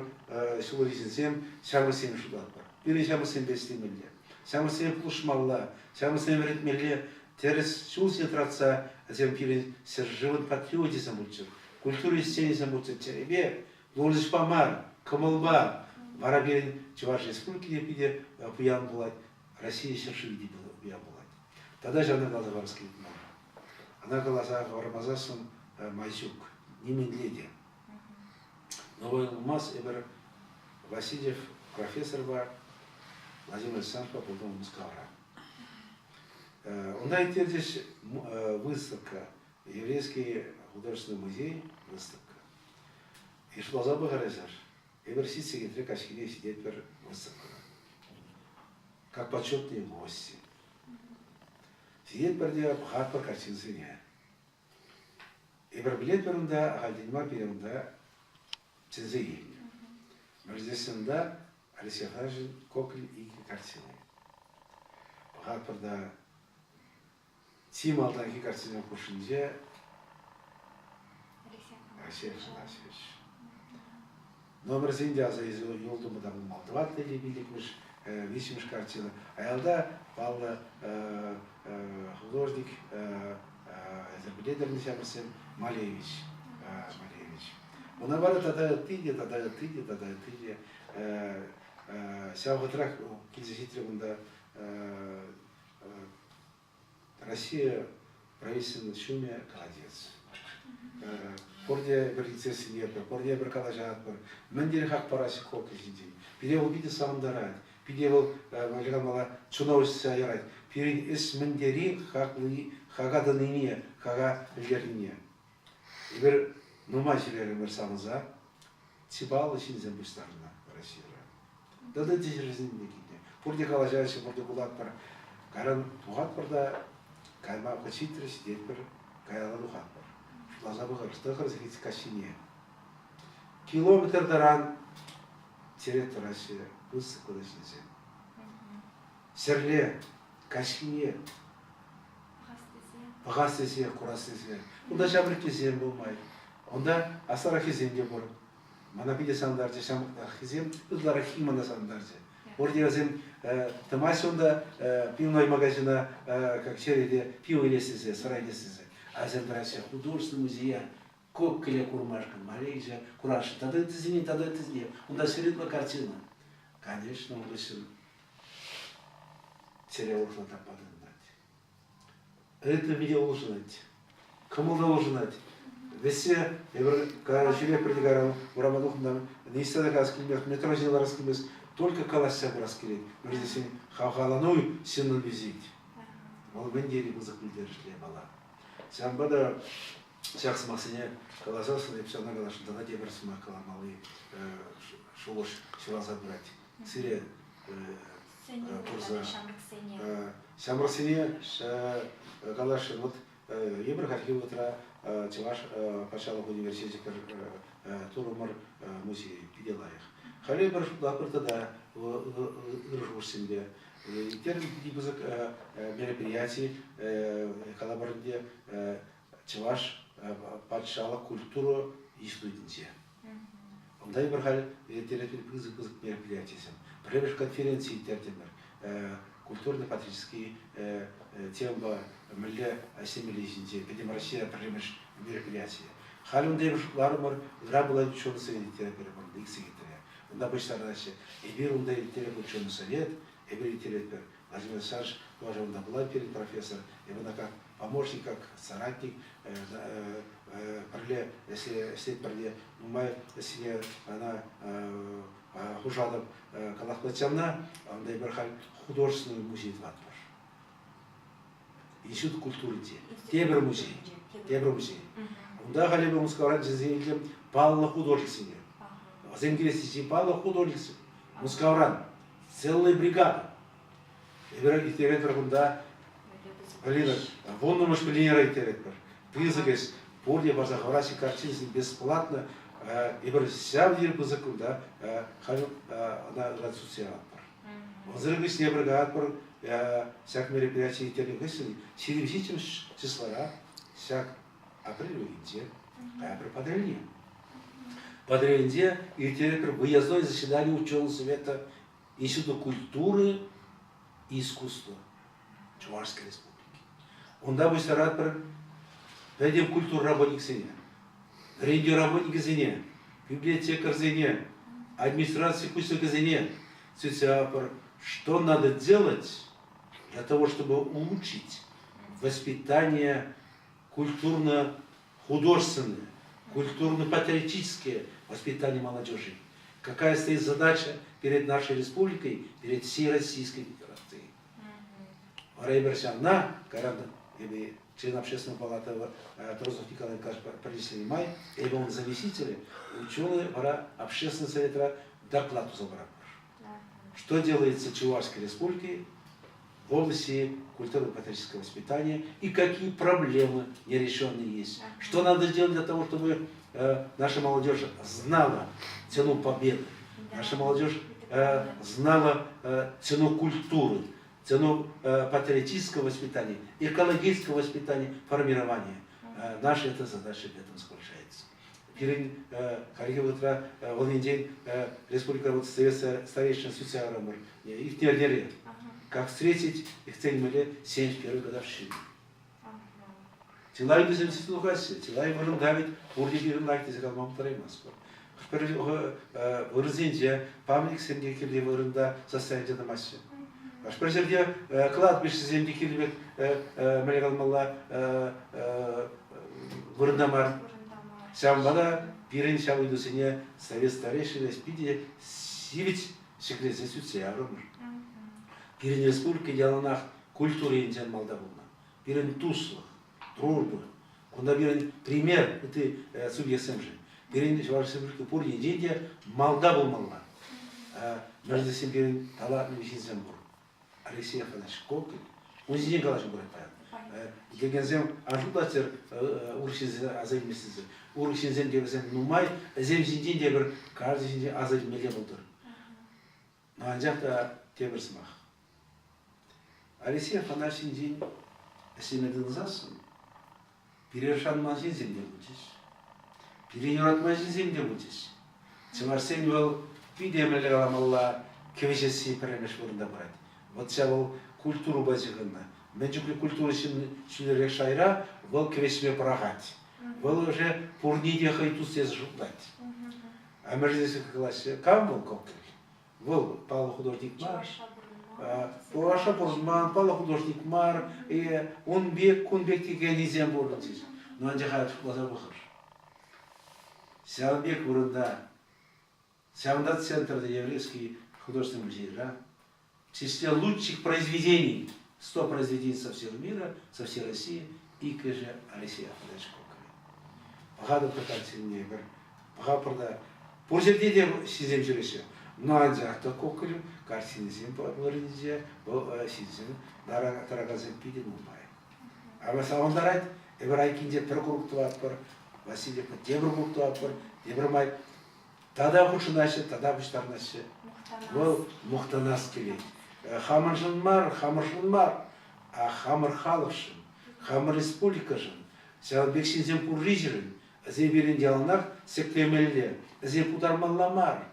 [SPEAKER 1] ҫулри ҫынсем ҫамрӑксем шутлатпӑр. Пирӗн ҫамрӑксемпе ӗҫлемелле. Ҫамрӑксене пулӑшмалла, ҫамрӑксене вӗрентмелле, тӗрӗс ҫул ҫине тӑратса вӗсем пирӗн ҫӗршывӑн патриочӗсем пулччӑр, культура ӗҫченӗсем пулччӑр чӗрепе, должноҫпа мар, кӑмӑлпа. Вара пирӗн Чӑваш Республики те питӗ пуян пулать, Россия ҫӗршывӗ те пуян пулать. Тата ҫавна каласа парас килет мана. Ӑна каласа хӑвармасассӑн май ҫук, нимӗнле те. Новый Алмаз эпир Васильев профессорпа Владимир Александровпа пултӑм Мускавра. Унта ирттерчӗҫ выставка, Еврейский художественный музей выставка. И шутласа пӑхӑр эсир, эпир ҫитсе килтре каҫхине ҫитетпӗр выставкӑна. Как почетные гости. Сидетпӗр те пӑхатпӑр картинсене. Эпир пӗлетпӗр унта, ахальтен мар пире унта чӗнсе килнӗ. Мӗрсессӗн Алексей Афанасьевич Кокель икӗ картини. Пӑхатпӑр та чи малтанхи картина хушшинче Алексей Афанасьевич. Номерсен те аса илсе юлтӑмӑр та пулмалла. Тӑваттӑ е пиллӗкмӗш, виҫҫӗмӗш картина. Аялта паллӑ художник пӗлетӗр ҫамрӑксем Малевич. Малевич. Ӑна вара тата ытти те, тата ытти те, тата ытти те. Ҫав вӑхӑтрах килсе ҫитрӗ кунта Россия правительствин ҫумӗ колодец. Пурте пӗр сӗнетпӗр, пурте пӗр калаҫатпӑр. Мӗн тери хак параҫҫӗ хоккей ҫинчен. Пире вӑл питӗ савӑнтарать. Пире вӑл мӗнле чуна уҫса ярать. Пирӗн ӗҫ мӗн тери хакли, хака тӑнине, хака пӗлтернине. Эпир нумай ҫӳрерӗмӗр савӑнса. Чи паллӑ ҫынсем пуҫтарнӑ Российӑра. Тата тӗҫӗрсем те килнӗ. Пурте калаҫаҫҫӗ, пурте кулатпӑр. Кайран тухатпӑр та кайма вӑхӑт ҫитрӗ, ҫитетпӗр, каялла тухатпӑр. Шутласа пӑхӑр, тӑхӑр сехет каҫхине. Километр таран черет тӑраҫҫӗ пысӑк кунта ҫынсем. Ҫӗрле, каҫхине пӑхас тесе, курас тесе. Унта ҫамрӑккисем пулмай. Унта аслӑраххисем те пур. Мана питӗ савӑнтарчӗ ҫамрӑкраххисем, ытлараххи мана савӑнтарчӗ. Пурте вӗсем тӑмаҫҫӗ унта пивной магазина, как черете пиво илес тесе, сӑра илес тесе. А вӗсем тӑраҫҫӗ художественный музея Коккеле курмашкӑн, Малейҫа курасшӑн. Тата ыттисене, тата ыттисене. Унта сюжетлӑ картина. Конечно, ун хыҫҫӑн чӗре урӑхла тапма тытӑнать. Ритм те улшӑнать, кӑмӑл та улшӑнать. Вӗссе эпир ҫӳре пӗрте кайран урама тухнӑ ниҫта та каяс килмест, метро ҫине ларас килмест, только калаҫса пырас килет. Мӗншӗн тесен хавхалану ҫыннӑн висет. Вӑл мӗн тери пысӑк пӗлтерӗшлӗ япала. Ҫавӑнпа та ҫак сӑмахсене каласассӑн эп ҫавна каласшӑн тата тепӗр сӑмах каламалли шухӑш ҫуралса пырать. Сире курса ҫамрӑксене каласшӑн. Вот. Эпир хальхи вӑхӑтра Чӑваш патшалӑх университечӗ пӗр турӑмӑр музей питӗ лайӑх. Халӗ эпир шутлатпӑр тата ырӑ шухӑшсемпе. Ирттернӗ питӗ пысӑк мероприяти калӑпӑр ӗнтӗ Чӑваш патшалӑх культура институтӗнче. Унта эпир халь ирттеретпӗр пысӑк-пысӑк мероприятисем. Пӗрремӗш конференци ирттертӗмӗр. Культурно-патриотический темӑпа мӗнле ӗҫлемелли ҫинчен Пӗтӗм Россия пӗрремӗш мероприятийӗ. Халь унта эпир шутларӑмӑр, ыран пулать ученый совет ирттеретпӗр ик сехетре. Унта пуҫтарӑнаҫҫӗ. Эпир унта ирттеретпӗр ученый совет, эпир ирттеретпӗр. Владимир Александрович тоже унта пулать пирӗн профессор. Эпӗ ӑна как помощник, как соратник пӗрле ӗҫлет пӗрле нумай ӗҫсене ӑна хушатӑп. Калаҫма ҫавна унта эпир халь художественный музей тӑватпӑр. Институт культуры те. Тепӗр музей. Тепӗр музей. Унта халь эпӗ Мускавран чӗнсе илтӗм паллӑ художниксене. Вӗсем килесси паллӑ художниксем. Мускавран. Целая бригада. Эпир ирттеретпӗр кунта Полина, вуннӑмӗш пленера ирттеретпӗр. Пысӑк ӗҫ. Пурте парса хӑвараҫҫӗ картинсем бесплатно. Эпир ҫав тери пысӑк кунта халь ӑна ыран сӳтсе яватпӑр. Унсӑр пуҫне эпир калатпӑр, ҫак мероприятие ирттернӗ хыҫҫӑн 27-мӗш числара ҫак апрель уйӑхӗнче каятпӑр Патӑрьелне. Патӑрьелӗнче ирттеретпӗр выездное заседание ученого совета Института культуры и искусства Чувашской Республики. Унта пуҫтаратпӑр пӗтӗм культура работниксене, вӗрентӳ работникӗсене, библиотекарьсене, администраци пуҫлӑхӗсене сӳтсе яватпӑр, что надо делать для того, чтобы улучшить воспитание культурно-художественное, культурно-патриотическое воспитание молодежи. Какая стоит задача перед нашей республикой, перед всей Российской Федерацией. Вара эпир ҫавна кайран эпӗ член общественной палаты Трозов Николай Николаевич пӗрлешнӗ май, эпӗ ун заместителӗ, ученый вара общественный советра доклад туса паратпӑр. Что делается в Чувашской Республике в области культурно-патриотического воспитания и какие проблемы нерешенные есть. Что надо сделать для того, чтобы наша молодежь знала цену победы, наша молодежь знала цену культуры, цену патриотического воспитания, экологического воспитания, формирования. Наша эта задача в этом заключается. Пирӗн хальхи вӑхӑтра вӑл енчен республика вот совет старейшин сӳтсе яврӑмӑр иртнӗ эрнере. Как встретить их цель 71 годовщину. Чылай вӗсем сыхлӑхаҫҫӗ, чылай вырӑнта ведь пурте пирӗн лайӑх тесе калама пултараймастпӑр. Хӑш-пӗр вырӑнсенче памятниксем те кирлӗ вырӑнта состояние тӑмаҫҫӗ. Хӑш-пӗр ҫӗрте кладбищесем те кирлӗ пек мӗне каламалла вырӑнта мар. Ҫавӑнпа та пирӗн ҫав ыйтусене совет старейшини питӗ ҫивӗч ҫӗклесе сӳтсе яврӑмӑр. Пирӗн республика яланах культура енчен малта пулнӑ. Пирӗн туслӑх, дружба. Кунта пирӗн пример ытти субъектсемшӗн. Пирӗн Чӑваш Республики пур енчен те малта пулмалла. Мӗншӗн пирӗн талантлӑ ҫынсем пур. Алексей Афанасьевич Кокель. Ун ҫинчен калаҫу пырать паян. Итлекенсем ан шутлаччӑр урӑх ҫынсене аса илместӗнсе. Урӑх ҫынсем те вӗсем нумай, вӗсем ҫинчен те пӗр каждый ҫинчен аса илмелле пултӑр. Но анчах та тепӗр сӑмах. Алексей Афанасьевич ҫинчен ӗҫлеме тытӑнсассӑн пире шанман ҫынсем те пулчӗҫ. Пире юратман ҫынсем те пулчӗҫ. Чӑвашсен вӑл питӗ мӗнле каламалла кӗвӗҫесси пӗрремӗш вырӑнта пырать. Вот ҫав вӑл культурӑпа ҫыхӑннӑ. Мӗн чухлӗ культура ҫӳллӗрех шайра, вӑл кӗвӗҫме пӑрахать. Вӑл уже пурне те хӑй тус тесе шутлать. А мӗншӗн калаҫҫӗ? Кам вӑл Кокель? Вӑл паллӑ художник мар. Чӑваша пурӑнман, паллӑ художник мар. Ун пек, кун пек текеннисем пурӑнчӗҫ. Но анчах шутласа пӑхӑр. Ҫавӑн пек вырӑнта, ҫавӑнта центрта еврейский художественный музейра в числе лучших произведений, 100 произведений со всего мира, со всей России, иккӗшӗ Алексей Афанасьевич Кокорин. Пӑхатӑп та картинине пӗр пӑхатпӑр та пур ҫӗрте те ҫынсем ҫӳреҫҫӗ. Но анчах та Кокорев картинисем вырӑнӗнче вӑл ҫынсем тӑракансем питӗ нумай. Ава савӑнтарать, эпир айккинче пӗр курӑк тӑватпӑр, Васильевпа тепӗр курӑк тӑватпӑр, тепӗр май тата хутшӑнаҫҫӗ, тата пуҫтарӑнаҫҫӗ. Вӑл мухтанас килет. Хамӑршӑн мар, хамӑршӑн мар, а хамӑр халӑхшӑн, хамӑр республикӑшӑн. Ҫавӑн пек ҫынсем пурришӗн вӗсем пирӗн яланах сӗклемелле, вӗсем путармалла мар.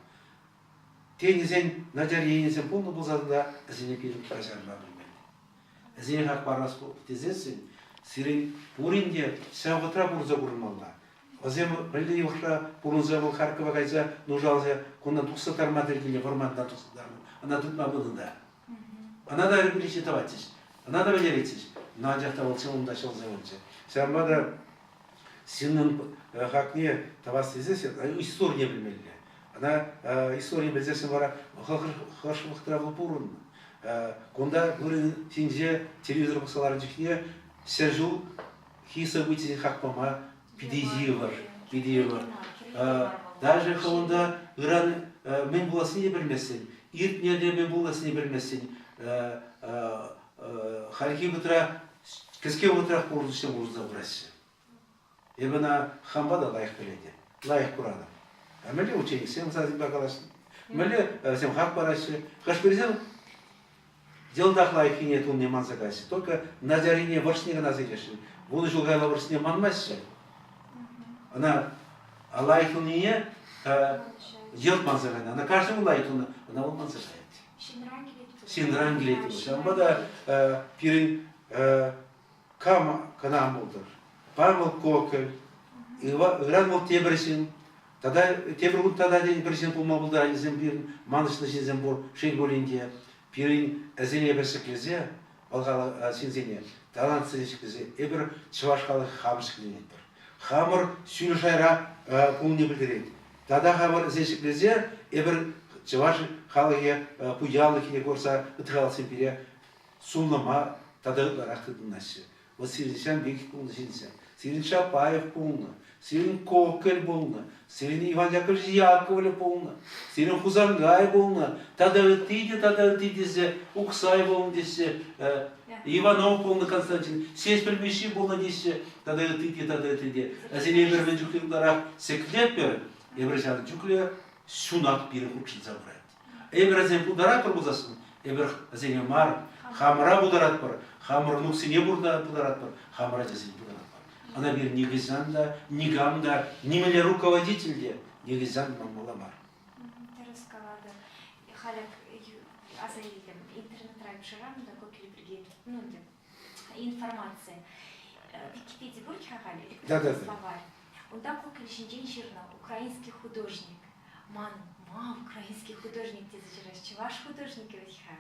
[SPEAKER 1] Тенӗсен начар енӗсем пулнӑ пулсан та вӗсене пирӗн каҫарма пӗлмелле. Вӗсене хак парас тесессӗн сирӗн пурин те ҫав вӑхӑтра пурӑнса курмалла. Вӗсем мӗнле йӑхра пурӑнса вӑл Харькова кайса нушаланса кунтан тухса тарма тӗл килнӗ, вӑрмантан тухса тарнӑ. Ӑна тытма пынӑ та. Ӑна та репрессие тӑватчӗҫ, ӑна та вӗлеретчӗҫ. Но анчах та вӑл ҫӑлӑнта ҫӑлса юлчӗ. Ҫавӑнпа та ҫыннӑн хакне тӑвас тесе историне пӗлмелле. Ӑна историне пӗлсессӗн вара хӑш вӑхӑтра вӑл пурӑннӑ. Кунта вырӑн ҫинче телевизор пӑхса ларнӑ чухне 100 ҫулхи событисене хак пама питӗ йывӑр, питӗ йывӑр. Даже хӑвӑнта ыран мӗн пулассине пӗлместӗн, иртнӗ мӗн пулассине пӗлместӗн. Хальхи вӑхӑтра кӗске вӑхӑтрах пурнӑҫсем улшӑнса пыраҫҫӗ. Эпӗ ӑна хампа та лайӑх пӗлетӗп, лайӑх куратӑп. А мӗнле учениксем сасӑпа калаҫнӑ, мӗнле вӗсем хак параҫҫӗ. Хӑш-пӗрисем йӑлтах лайӑххине тунине манса каяҫҫӗ. Только начаррине вӑрҫни кӑна сиресшӗн. 10 ҫул каялла вӑрҫнине манмаҫҫӗ. Ӑна лайӑх тунине йӑлт манса кайнӑ. Ӑна кашни кун лайӑх тунӑ, ӑна вӑл манса каять.
[SPEAKER 2] Ҫынран килет.
[SPEAKER 1] Ҫынран килет. Ҫавӑнпа та пирӗн кам кӑна пултӑр. Павел Кокель, ыран вӑл тепӗр ҫын, тата тепӗр кун тата пӗр ҫын пулма пултаракансем пирӗн манӑҫлӑ ҫынсем пур, шел пулин те. Пирӗн ӗсене эпир ҫӗклесе, вӑл ҫынсене, талантсене ҫӗклесе эпир чӑваш халӑхӗ хамӑр ҫӗкленетпӗр. Хамӑр ҫӳллӗ шайра пулнине пӗлтерет. Тата хамӑр ӗсе ҫӗклесе эпир чӑваш халӑхӗ пуянлӑхне курса ытти халӑхсем пире сумлама тата ытларах тытӑнаҫҫӗ. Вӑт сирӗн Ҫамбеков пулнӑ ҫынсем, сирӗн Чапаев пулнӑ, сирӗн Кокель пулнӑ, сирӗн Иван Яковлевич Яковлев пулнӑ, сирӗн Хусанкай пулнӑ, тата ытти те, тата ытти тесе, Ухсай пулнӑ теҫҫӗ, Иванов пулнӑ Константин, Ҫеҫпӗл Мишши пулнӑ теҫҫӗ, тата ытти те, тата ытти те. Вӗсене эпир мӗн чухлӗ ытларах ҫӗклетпӗр, эпир ҫавӑн чухлӗ ҫунат пирӗн хутшӑнса пырать. Эпир вӗсене пултаратпӑр пулсассӑн, эпир вӗсене мар, хамӑра пултаратпӑр, хамӑр внуксене пултаратпӑр, хамӑр ачасене пултаратпӑр. Ӑна пир нихӑҫан та, никам та, нимӗнле руководитель те нихӑҫан манмалла мар.
[SPEAKER 2] Тӗрӗс калатӑр. Халӗ аса илтӗм, интернетра шырам та кокель пирки, ну, ӗнтӗ, информаци. Википеди пур-ха халь, электронлӑ словарь. Унта кокель ҫинчен ҫырнӑ украинский художник. Ман ма украинский художник тесе ҫырас, чӑваш художникӗ вӗт-ха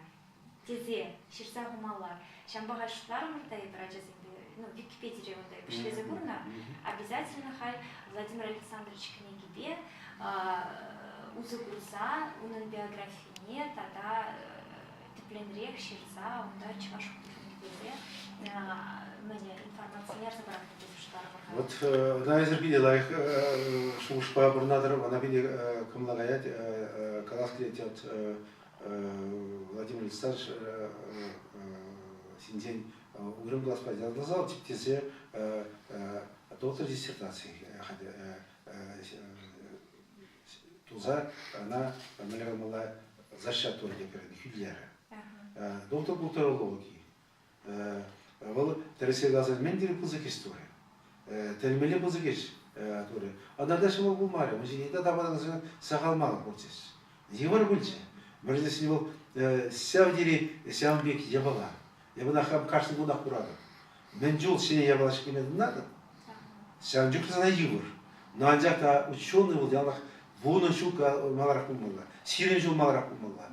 [SPEAKER 2] тесе ҫырса хумалла. Ҫавӑнпа халь шутларӑмӑр та эпир ачасемпе, ну, Википедире унта эп ӗҫлесе курнӑ, обязательно халь Владимир Александрович кӗнекипе усӑ курса унӑн биографине тата тӗплӗнрех ҫырса унта чӑваш художникӗ тесе мӗне информацине ярса пӑрахнӑ тесе шутларӑмӑр.
[SPEAKER 1] Вот ӑна эсир питӗ лайӑх шухӑшпа пурӑнатӑр, ӑна питӗ кӑмӑла каять. Калас килет, вот Владимир Александрович ҫинчен уйрӑм класпа ятарласа тесе доктор диссертаци туса ӑна мӗнле калмалла защита турӗ тепӗр хӳтӗлерӗ. Доктор культурологи. Вӑл тӗрӗссе каласан мӗн тери пысӑк ӗҫ турӗ. Тӗлӗнмелле пысӑк ӗҫ турӗ. Ӑна та ҫӑмӑл пулмарӗ. Ун ҫине те тапаланса сахал мар пулчӗҫ. Йывӑр пулчӗ. Мӗншӗн вӑл ҫав тери ҫавӑн пек япала. Эп ӑна хам кашни кунах куратӑп. Мӗн чул ҫӗнӗ япала ҫӗклеме тытӑнатӑп, ҫавӑн чухлӗ сана йывӑр. Но анчах та ученый вӑл яланах 10 ҫул маларах пулмалла, 20 ҫул маларах пулмалла.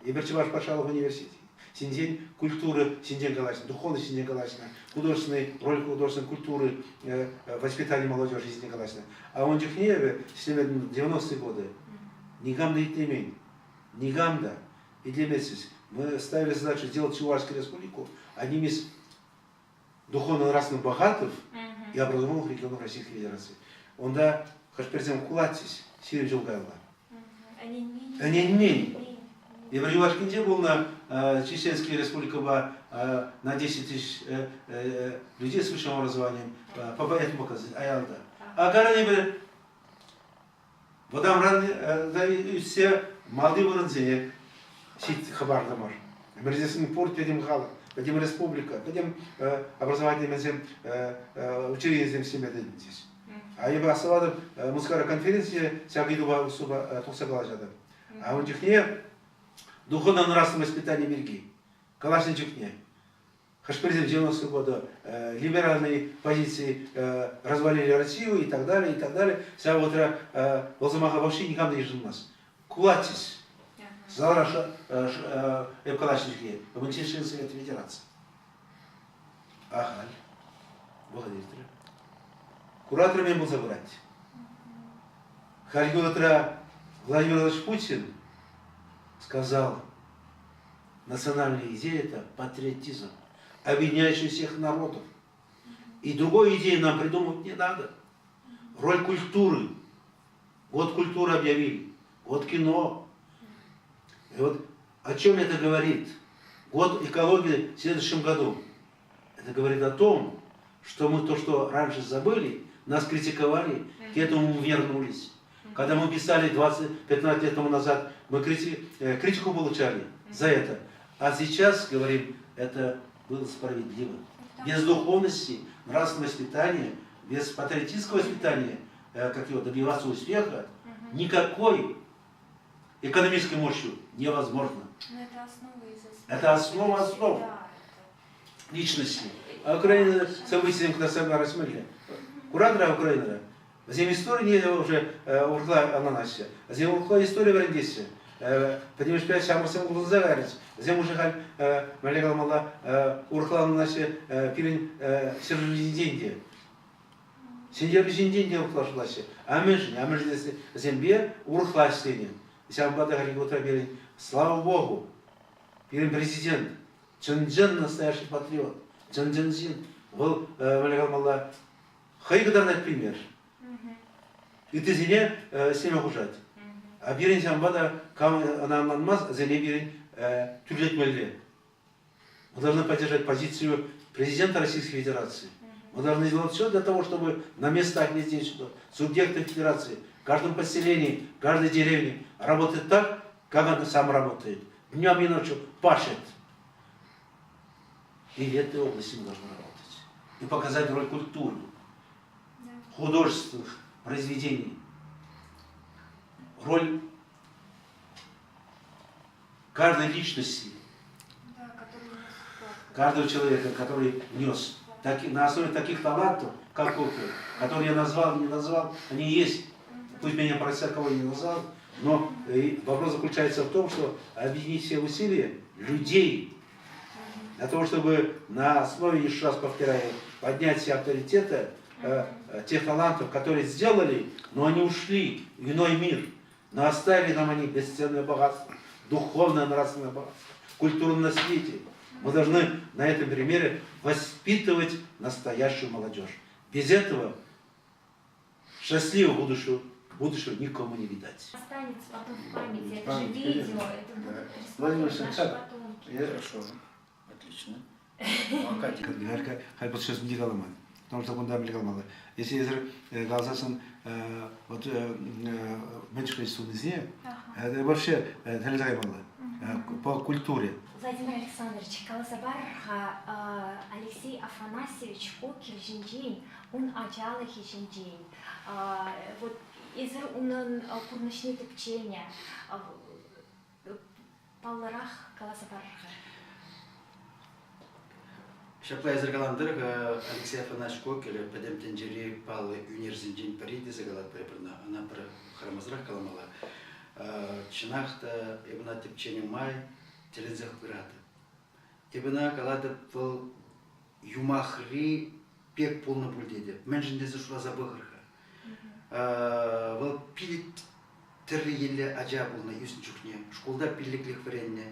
[SPEAKER 1] Эпир Чӑваш патшалӑх университет ҫинчен культура ҫинчен калаҫнӑ, духовность ҫинчен калаҫнӑ, художественный роль художественной культуры, воспитание молодежи ҫинчен калаҫнӑ. А ун чухне эпӗ ӗҫлеме 90-е годы никам та итлемен. Никам та итлеместчӗҫ. Мы ставили задачу сделать Чувашскую республику одним из духовно-нравственно богатых и образованных регионов Российской Федерации. Унта хӑш-пӗрисем кулатчӗҫ 20 ҫул каялла. Ӗненмен. Эпир юлашкинче пулнӑ Чеченский республикӑпа на 10 тысяч людей с высшим образованием по этому показать аялта. А кайран эпир вӑтамран ӳссе малти вырӑнсене хӑпартӑмӑр. Ӗмӗрсем пур пӗтӗм халӑх, пӗтӗм республика, пӗтӗм образовательнӑйсем, учрежденисем ӗҫлеме тытӑнчӗҫ. А эпӗ астӑватӑп, Мускавра конференцие ҫак ыйтупа тухса калаҫатӑп. А ун чухне духовно-нравственное воспитание пирки калаҫнӑ чухне хӑш-пӗрисем 90 года либеральные позиции развалили Россию и так далее, и так далее. Ҫав вӑхӑтра вӑл сӑмаха вообще никам та йышӑнмасть. Кулатчӗҫ. Залра эп калаҫнӑ чухне Мчишин Совет Федерации. Ахаль. Вӑхӑт иртрӗ. Куратор мӗн пулса пырать? Хальхи вӑхӑтра Владимир Владимирович Путин сказал, национальная идея – это патриотизм, объединяющий всех народов. И другой идеи нам придумать не надо. Роль культуры. Вот культуру объявили, вот кино. И вот о чем это говорит? Год экологии в следующем году. Это говорит о том, что мы то, что раньше забыли, нас критиковали, к этому мы вернулись. Когда мы писали 20-15 лет тому назад, мы критику получали за это. А сейчас, говорим, это было справедливо. Без духовности, нравственного воспитания, без патриотического воспитания, как его добиваться успеха, никакой экономической мощью невозможно.
[SPEAKER 2] Но это основа из основ.
[SPEAKER 1] Это основа основ
[SPEAKER 2] Да,
[SPEAKER 1] личности. А Украина событием кӑтартса Куратӑр Украинӑра. Вӗсем историне уже урӑхла ӑнланаҫҫӗ. Вӗсем урӑхла истори вӗрентеҫҫӗ. Пӗтӗмӗшпе ҫамрӑксем улшӑнса кайрӗҫ. Вӗсем уже халь мӗнле каламалла урӑхла ӑнланаҫҫӗ пирӗн ҫӗршыв ҫинчен те. Ҫӗнтерӳ ҫинчен те урӑхла шутлаҫҫӗ. А мӗншӗн? А мӗншӗн тесе вӗсемпе урӑхла ӗҫленӗ. Ҫавӑнпа та халь вӑхӑтра пирӗн, слава Богу, пирӗн президент чӑн-чӑн настоящий патриот, чӑн-чӑн ҫын. Вӑл, мӗнле каламалла, хӑй кӑтартать пример. Ыттисене ӗҫлеме хушать. А пирӗн ҫавӑнпа та кам ӑна ӑнланмасть, вӗсене пирӗн тӳрлетмелле. Мы должны поддержать позицию президента Российской Федерации. Мы должны сделать все для того, чтобы на местах везде, субъекты федерации, в каждом поселении, в каждой деревне работать так, как он сам работает. Днем и ночью пашет. И в этой области мы должны работать. И показать роль культуры, художественных произведений, роль каждой личности,
[SPEAKER 2] Да, который внес вклад.
[SPEAKER 1] Каждого человека, который внес. На основе таких талантов, как Кокель, которые я назвал, не назвал, они есть. Пусть меня простят, кого я не назвал, но вопрос заключается в том, что объединить все усилия людей для того, чтобы на основе, еще раз повторяю, поднять все авторитеты тех талантов, которые сделали, но они ушли в иной мир. Но оставили нам они бесценное богатство, духовное, нравственное богатство, культурное наследие. Мы должны на этом примере воспитывать настоящую молодежь. Без этого счастливого будущего никому не видать.
[SPEAKER 2] Останется потом в памяти. Это же
[SPEAKER 1] Память,
[SPEAKER 2] видео,
[SPEAKER 1] конечно.
[SPEAKER 2] это будут
[SPEAKER 1] Да.
[SPEAKER 2] пересматривать
[SPEAKER 1] Владимир
[SPEAKER 2] наши
[SPEAKER 1] Александрович,
[SPEAKER 2] потомки.
[SPEAKER 3] Хорошо. Отлично. Ну, а Катя?
[SPEAKER 1] Халь вот сейчас не каламан. Потому что кунта мӗнле каламалла. Если эсир каласассӑн вот мӗн суннисене, это вообще тӗлӗнсе каймалла. По культуре.
[SPEAKER 2] Владимир Александрович, каласа пар-ха Алексей Афанасьевич Кокель ҫинчен, ун ачалӑхӗ ҫинчен. Вот эсир унӑн пурнӑҫне тӗпченӗ. Паллӑрах каласа пар-ха.
[SPEAKER 3] Ҫапла эсир каланӑ тӑрӑх, Алексей Афанасьевич Кокель пӗтӗм тӗнчери паллӑ ӳнерсенчен пӗри тесе калатпӑр эпир ӑна. Ӑна пӗр хӑрамасӑрах каламалла. Чӑнах та, эп ӑна тӗпченӗ май тӗлӗнсех пыратӑп. Эп ӑна калатӑп, вӑл юмахри пек пулнӑ пуль тетӗп. Мӗншӗн тесе шутласа пӑхӑр-ха. Вӑл питӗ тӗрлӗ енлӗ ача пулнӑ ӳснӗ чухне. Шкулта пиллӗклӗх вӗреннӗ,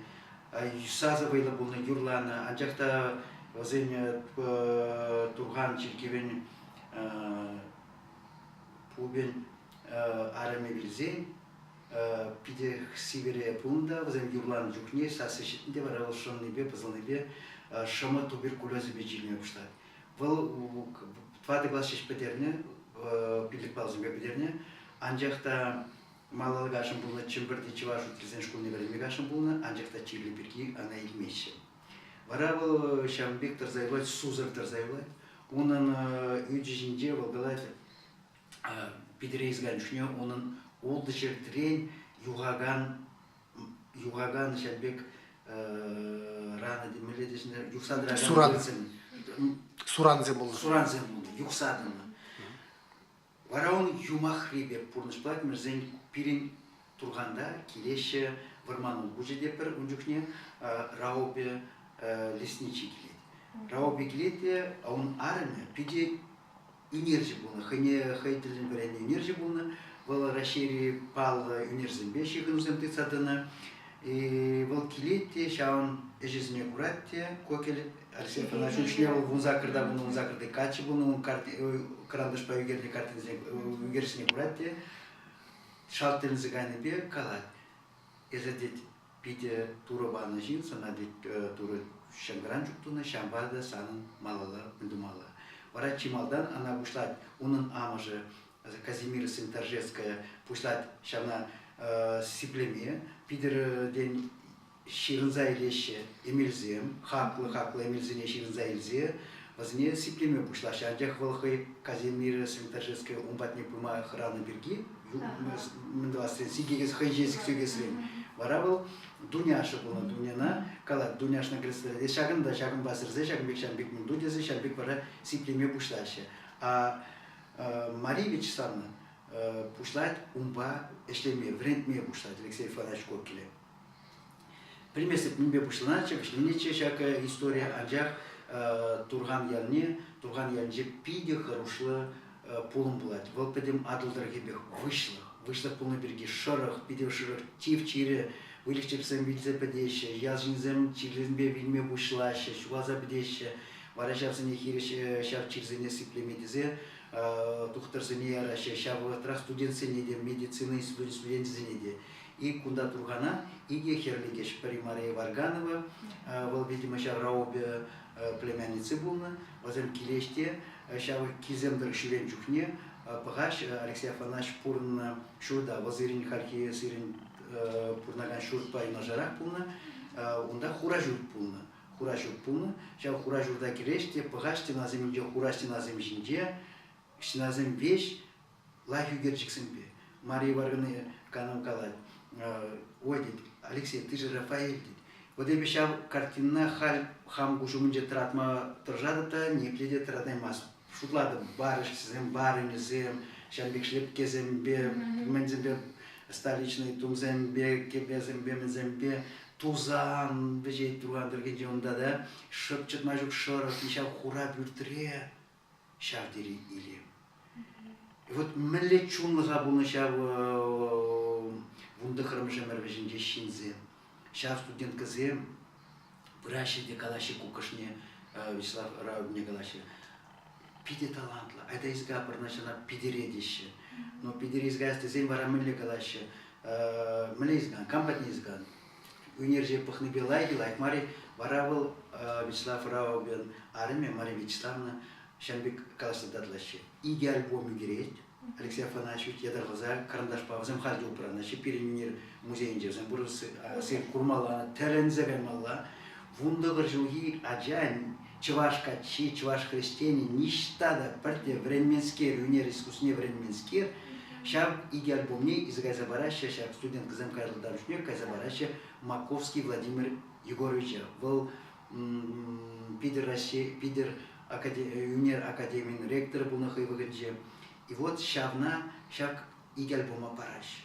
[SPEAKER 3] сасӑ вӑйлӑ пулнӑ, юрланӑ. Анчах та вӗсен Турхан чиркӗвӗн пупӗн арӑмӗ вилсен Питӗ сивӗре пулнӑ та вӗсем юрланӑ чухне сасси ҫитнӗ те вара вӑл шӑннипе, пӑсӑлнипе шӑмӑ туберкулезӗпе чирлеме пуҫлать. Вӑл тӑватӑ класс ҫеҫ пӗтернӗ, пиллӗк паллӑсемпе пӗтернӗ. Анчах та малалла кашӑн пулнӑ Чӗмпӗрти чӑваш учительсен шкулне вӗренме кашӑн пулнӑ, анчах та чирлӗ пирки ӑна илмеҫҫӗ. Вара вӑл ҫавӑн пек тӑрса юлать, сусӑр тӑрса юлать. Унӑн ӳчӗ ҫинче вӑл калать, Питӗре изган чухне унӑн ултӑ ҫӗртрен юхакан юхакан ҫав пек рана темелле тесен юхса тӑракан
[SPEAKER 1] Суран. Сурансем пулнӑ.
[SPEAKER 3] Сурансем пулнӑ, юхса тӑнӑ. Вара ун юмахри пек пурнӑҫ пулать, мӗншӗн пирӗн Турханта килеҫҫӗ вӑрман улпучӗ те пӗр ун чухне Раупе лесничий килет. Раупе килет те ун арӑмӗ питӗ ӳнерҫӗ пулнӑ, хӑйне хӑй тӗллӗн вӗреннӗ ӳнерҫӗ пулнӑ. Вӑл Раҫҫейри паллӑ ӳнерсемпе ҫыхӑнусем тытса тӑнӑ. И вӑл килет те ҫавӑн ӗҫӗсене курать те Кокель Алексей Афанасьевич ҫумне вӑл 18-та пулнӑ, 18-ти каччӑ пулнӑ, ун кӑранташпа ӳкернӗ картинсене ӳкерчӗкне курать те шалт тӗлӗнсе кайнипе калать. Эсӗ, тет, питӗ Турӑ панӑ ҫын, сана, тет, Турӑ ҫӑнкӑран чуп тунӑ, ҫавӑнпа та санӑн малалла мӗн тумалла. Вара чи малтан ӑна пуҫлать унӑн амӑшӗ Казимира Свинторжецкая пуҫлать ҫавна сиплеме. Питӗртен ҫырӑнса илеҫҫӗ эмелсем, хаклӑ-хаклӑ эмелсене ҫырӑнса илсе вӗсене сиплеме пуҫлаҫҫӗ. Анчах вӑл хӑй Казимира Свинторжецкая ун патне пыма хӑранӑ пирки мӗн тӑвас сикекес хӑй ҫеҫ сиксе Вара вӑл Дуняша пулнӑ. Дуняна калать, Дуняшна кресло ҫакӑнта ҫакӑнпа сӗрсе ҫакӑн пек ҫавӑн пек мӗн ту тесе ҫавӑн пек вара сиплеме пуҫлаҫҫӗ. А Мария Вячеславовна пуҫлать унпа ӗҫлеме, вӗрентме пуҫлать Алексей Федорович Кокеле. Пӗлместӗп, мӗнпе пуҫланатчӗ, вӗҫленетчӗ ҫак истори, анчах Турхан ялне, Турхан ялӗнче питӗ хӑрушлӑ пулӑм пулать. Вӑл пӗтӗм Атӑл тӑрӑхӗпех выҫлӑх. Выҫлӑх пулнӑ пирки шӑрӑх, питӗ шӑрӑх тиф чирӗ, выльӑх-чӗрлӗхсем вилсе пӗтеҫҫӗ, ял ҫынсем чирлисемпе вилме пуҫлаҫҫӗ, ҫухалса пӗтеҫҫӗ. Вара ҫавсене хирӗҫ ҫав чирсене сиплеме тесе тухтӑрсене яраҫҫӗ, ҫав вӑхӑтрах студентсене те, медицина институчӗн студенчӗсене те. И кунта Турхана икӗ хӗр лекеҫ. Пӗри Мария Варганова, вӑл, видимо, ҫав Раубе племянници пулнӑ. Вӗсем килеҫ те ҫав килсем тӑрӑх ҫӳренӗ чухне пӑхаҫ Алексей Афанасьевич пурӑннӑ ҫурта. Вӑл сирӗн хальхи сирӗн пурӑнакан ҫуртпа юнашарах пулнӑ. Унта хура ҫурт пулнӑ. Хура ҫурт пулнӑ. Ҫав хура ҫурта кӗреҫ те пӑхаҫ стенасем ҫинче, хура стенасем ҫинче стенасем веҫ лайӑх ӳкерчӗксемпе. Мария Ивановна канам калать, ой, тет, Алексей, ты же Рафаэль, тет. Вот эпӗ ҫав картинӑна халь хам куҫ умӗнче тӑратма тӑрӑшатӑп та ниепле те тӑратаймастӑп. Шутлатӑп, барышсем, барыньӑсем, ҫавӑн пек шлепкесемпе, мӗнсемпе, столичный тумсемпе, кӗпесемпе, мӗнсемпе тусан вӗҫет турхан тӗркинче унта та шӑп чӑтма ҫук шӑрӑх, ҫав хура пӳртре ҫав тери илем. Вот мӗнле чунлӑха пулнӑ ҫав 19-мӗш ӗмӗр вӗҫӗнче ҫынсем. Ҫав студенткӑсем пыраҫҫӗ те калаҫҫӗ куккӑшне Вячеслав Раубине калаҫҫӗ. Питӗ талантлӑ. Айта изга пырнаҫана Питӗре теҫҫӗ. Но Питӗре изгаяс тесен вара мӗнле калаҫҫӗ? Мӗнле изган? Кам патне изган? Ӳнерҫе пӑхнипе лайӑх-и, лайӑх мар-и? Вара вӑл Вячеслав Раубин арӑмӗ Мария Вячеславовна ҫавӑн пек калаҫса татӑлаҫҫӗ. Икӗ альбом ӳкерет Алексей Афанасьевич ятарласа кӑранташпа вӗсем халь те упранаҫҫӗ. Пирӗн ӳнер музейӗнче вӗсем пур курмалла, тӗлӗнсе каймалла. 19 ҫулхи ача чӑваш каччи, чӑваш хресченӗ ниҫта та пӗртте вӗренменскер, ӳнер искусствине вӗренменскер, ҫав икӗ альбомне илсе кайса параҫҫӗ, ҫак студенткӑсем кайрӑлтар чухне кайса параҫҫӗ Маковский Владимир Егоровича. Вӑл Питӗр Раҫҫей, Питӗр ӳнер академийӗн ректорӗ пулнӑ хӑй вӑхӑтӗнче. И вот ҫавна ҫак икӗ альбома параҫҫӗ.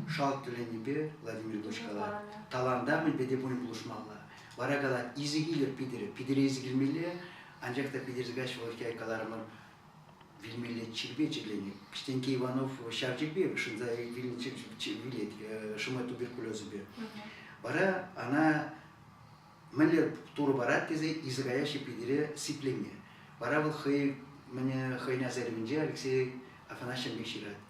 [SPEAKER 3] Шалт тӗлӗннипе Владимир Ильич калать, таланта мӗнпе те пулин пулӑшмалла. Вара калать, илсе килӗр Питӗре, Питӗре илсе килмелле, анчах та Питӗрсе каҫ вӑл каларӑмӑр, вилмелле чирпе чирленӗ. Кӗҫтенкке Иванов ҫав чирпе шӑнса вилет, шӑмӑ туберкулезӗпе. Вара ӑна мӗнле турӑ парать тесе илсе каяҫҫӗ Питӗре сипленме. Вара вӑл хӑй мӗне хӑйӗн асаилӗвӗнче Алексей Афанасьевич пек ҫырать.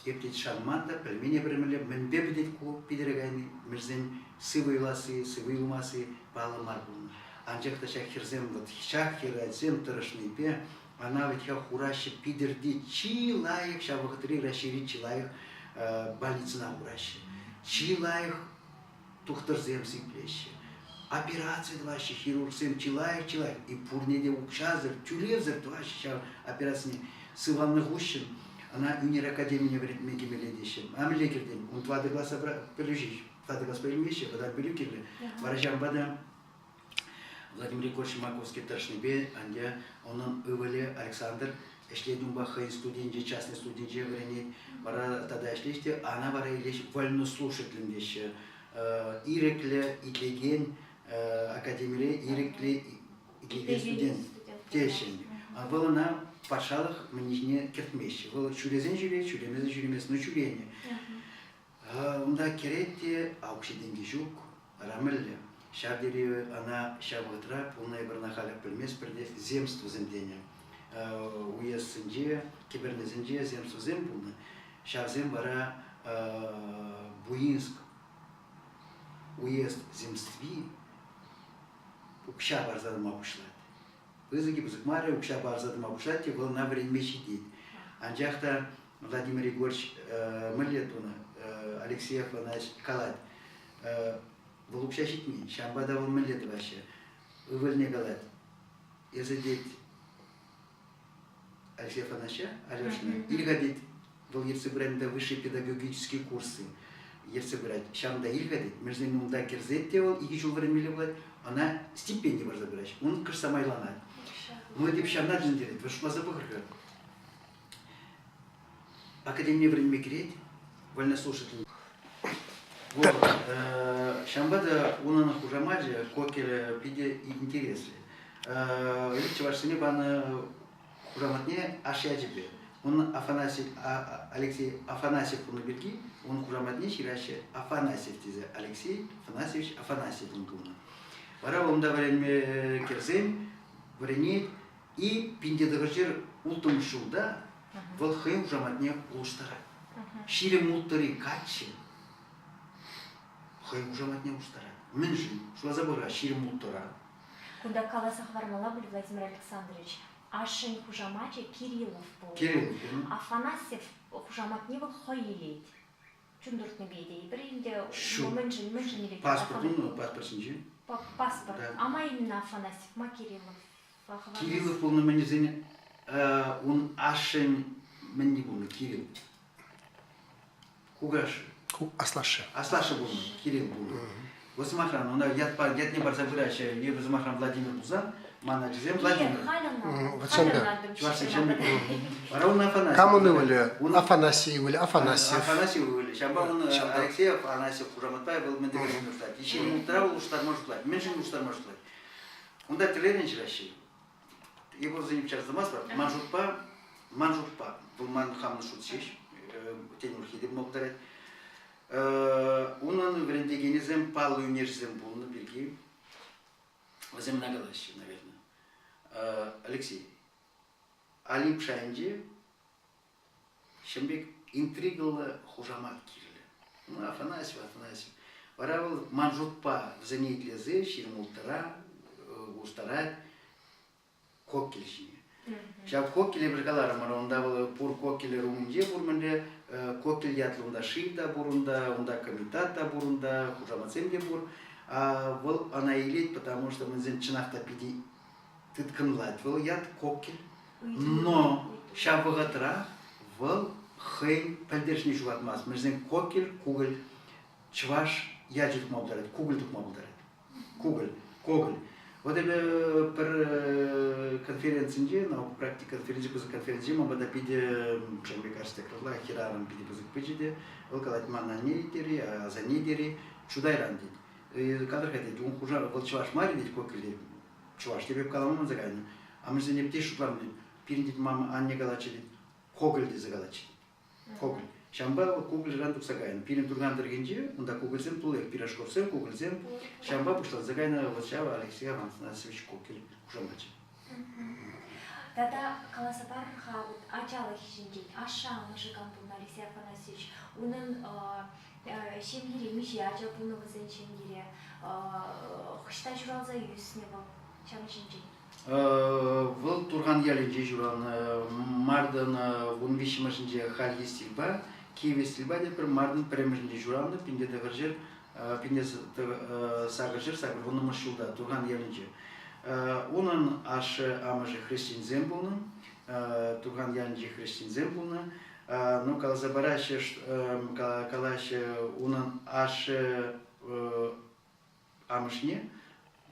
[SPEAKER 3] Эп тет шанман та, пӗлмен эпир мӗнле, мӗнпе пӗтет ку Питӗре кайни, мӗншӗн сывӑ юласси, сывӑ юлмасси паллӑ мар пулнӑ. Анчах та ҫак хӗрсем, вот ҫак хӗрачсем тӑрӑшнипе ӑна вӗт-ха хураҫҫӗ Питӗрти чи лайӑх, ҫав вӑхӑтри Раҫҫейри чи лайӑх больницӑна хураҫҫӗ. Чи лайӑх тухтӑрсем сиплеҫҫӗ. Операци тӑваҫҫӗ, хирургсем чылай-чылай. И пурне те укҫасӑр, тӳлевсӗр тӑваҫҫӗ ҫав операцине. Сывалнӑ хыҫҫӑн ӑна ӳнер академине вӗрентме кӗмелле теҫҫӗ. А мӗнле кӗртен? Ун тӑватӑ класса пӗлӳ ҫеҫ. Тӑватӑ класпа илмеҫҫӗ, вӑтам пӗлӳ кирлӗ. Вара ҫавӑнпа та Владимир Егорович Маковский тӑрӑшнипе ӗнтӗ унӑн ывӑлӗ Александр ӗҫлет унпа хӑйӗн студийӗнче, частный студийӗнче вӗренет. Вара тата ӗҫлет те, ана вара илеҫ вольнослушателем теҫҫӗ. Ирӗклӗ итлекен академире ирӗклӗ итлекен студент теҫҫӗ. Вӑл ӑна патшалӑх мӗнне кӗртмеҫҫӗ. Вӑл ҫӳресен ҫӳрет, ҫӳремесен ҫӳремест, но ҫӳренӗ. Унта кӗрет те укҫи-тенки ҫук, рамӗллӗ. Ҫав тери ӑна ҫав вӑхӑтра пулнӑ эпир ӑна халӗ пӗлместпӗр те земствӑсем тенӗ. Уездсенче, кӗпӗрнесенче земствӑсем пулнӑ. Ҫавсем вара Буинск уезд земстви укҫа парса тӑма пуҫлать. Пысӑк-и пысӑк мар-и укҫа парса тӑма пуҫлать те вӑл ӑна вӗренме ҫитет. Анчах та Владимир Егорович мӗнле тунӑ, Алексеев ӑна калать, вӑл укҫа ҫитмен, ҫавӑнпа та вӑл мӗнле тӑваҫҫӗ. Ывӑлне калать, эсӗ тет, Алексей Афанасьевича, Алешина, ил-ха тет, вӑл ертсе пырать унта высшие педагогические курсы ертсе пырать. Ҫавӑнта ил-ха тет, мӗншӗн унта кӗрсе те вӑл икӗ ҫул вӗренмелле пулать, ӑна стипенди парса пыраҫ, ун кӑшт самайланать. Ну, тип ҫавна тӗлӗнтерет, вы шутласа пӑхӑр-ха. Академине вӗренме кӗрет, вольнослушатель. Вот. Ҫавӑнпа та унӑн хушамачӗ Кокель питӗ интереслӗ. Чӑвашсене панӑ хушаматне аш ячӗпе. Ун Афанасий, Алексей Афанасьев пулнӑ пирки ун хушаматне ҫыраҫҫӗ Афанасьев тесе. Алексей Афанасьевич Афанасьев ун пулнӑ. Вара унта вӗренме кӗрсен вӗренет, И 1906 ҫулта вӑл хӑйӗн хушаматне улӑштарать. 26-ри каччӑ хӑйӗн хушаматне улӑштарать. Мӗншӗн? Шутласа пӑх-ха, 26-ра.
[SPEAKER 2] Кунта каласа хӑвармалла пуль, Владимир Александрович. Ашшӗн хушамачӗ Кириллов пулнӑ.
[SPEAKER 3] Кириллов.
[SPEAKER 2] Афанасьев хушаматне вӑл хӑй илет. Чун туртнипе тейӗпӗр ӗнтӗ.
[SPEAKER 3] Ҫук.
[SPEAKER 2] Мӗншӗн, мӗншӗн илет?
[SPEAKER 3] Паспорт унӑн, паспорт ҫинче.
[SPEAKER 2] Паспорт. Ама именно Афанасьев, ма Кириллов?
[SPEAKER 3] Кириллов пулнӑ мӗнӗсен ун ашшӗн мӗнни пулнӑ Кирилл. Кукашшӗ.
[SPEAKER 1] Аслашшӗ.
[SPEAKER 3] Аслашшӗ пулнӑ, Кирилл пулнӑ. Вӑл сӑмахран, ӑна ятпа, ятне парса пыраҫҫӗ. Эпӗ сӑмахран Владимир пулсан, ман ачасем Владимир. Чӑвашсен ҫемье. Вара ун Афанасий.
[SPEAKER 1] Кам ун ывӑлӗ? Афанасий ывӑлӗ, Афанасьев.
[SPEAKER 3] Афанасий ывӑлӗ. Ҫавӑнпа ун Алексей Афанасьев хушаматпа вӑл мӗн тӗллевпе шутлать. Ҫирӗм улттӑра вӑл улӑштарма шутлать. Мӗншӗн улӑштарма шутлать? Унта тӗлленӗн ҫыраҫҫӗ. Эпир вӗсене чарса тӑмастпӑр. Ман шутпа, ман шутпа, вӑл ман хамӑн шут ҫеҫ, тен урӑххи те пулма пултарать. Унӑн вӗрентекенӗсем паллӑ ӳнерҫӗсем пулнӑ пирки вӗсем ӑна калаҫҫӗ, наверное. Алексей, Олимп шайӗнче Ҫын пек интригӑллӑ хушамат кирлӗ. Ну, Афанасьев, Афанасьев. Вара вӑл ман шутпа вӗсене итлесе 26-ра улӑштарать Кокель ҫине. Ҫав Кокеле пӗр каларӑмӑр, унта вӑл пур Кокелер умӗнче пур мӗнле Кокель ятлӑ унта шыв та пур унта, унта комитат та пур унта, хушаматсем те пур. А вӑл ӑна илет, потому что вӗсем чӑнах та питӗ тыткӑнлать вӑл ят Кокель. Но ҫав вӑхӑтра вӑл хӑйӗн пӗлтерӗшне ҫухатмасть. Мӗншӗн кокель, кукӑль чӑваш ячӗ тухма пултарать, кукӑль тухма пултарать. Кукӑль, коголь. Вот эпӗ пӗр конференцинче, наука практика конференци, пысӑк конференцинче ман пата питӗ, мне кажется, крыла хӗрарӑм питӗ пысӑк пычӗ те, вӑл калать, ман анне тери, асанне тери, Чутайран тет. Калӑр-ха тет, ун хуша вӑл чӑваш мар тет, кокель тет. Чӑваш тепӗр калама манса кайнӑ. Амӑшӗсене те шутларӑм тет. Пирӗн тет мама анне калатчӗ тет. Кокӑль тесе калатчӗ. Кокӑль. Ҫавӑнпа вӑл кукӑльран тухса кайнӑ. Пирӗн Турхан тӑрӑхӗнче унта кукӑльсем туллиех пирожковсем, кукӑльсем. Ҫавӑнпа пуҫланса кайнӑ вот ҫав Алексей Афанасьевич Кокель хушамачӗ.
[SPEAKER 2] Тата каласа пар-ха вот ачалӑхӗ ҫинчен. Ашшӗ-амӑшӗ кам пулнӑ Алексей Афанасьевич? Унӑн ҫемьере миҫе ача пулнӑ вӗсен ҫемьере? Ӑҫта ҫуралса ӳснӗ вӑл? Ҫавӑн ҫинчен.
[SPEAKER 3] Вӑл Турхан ялӗнче ҫуралнӑ. Мартӑн 13-мӗшӗнче хальхи стильпа, кивӗ стильпа тепӗр мартӑн пӗрремӗшӗнче ҫуралнӑ, 1980 ҫулта Турхан ялӗнче. Унӑн ашшӗ-амӑшӗ хресченсем пулнӑ, Турхан ялӗнчи хресченсем пулнӑ. Ну, каласа параҫҫӗ, калаҫҫӗ, унӑн ашшӗ амӑшне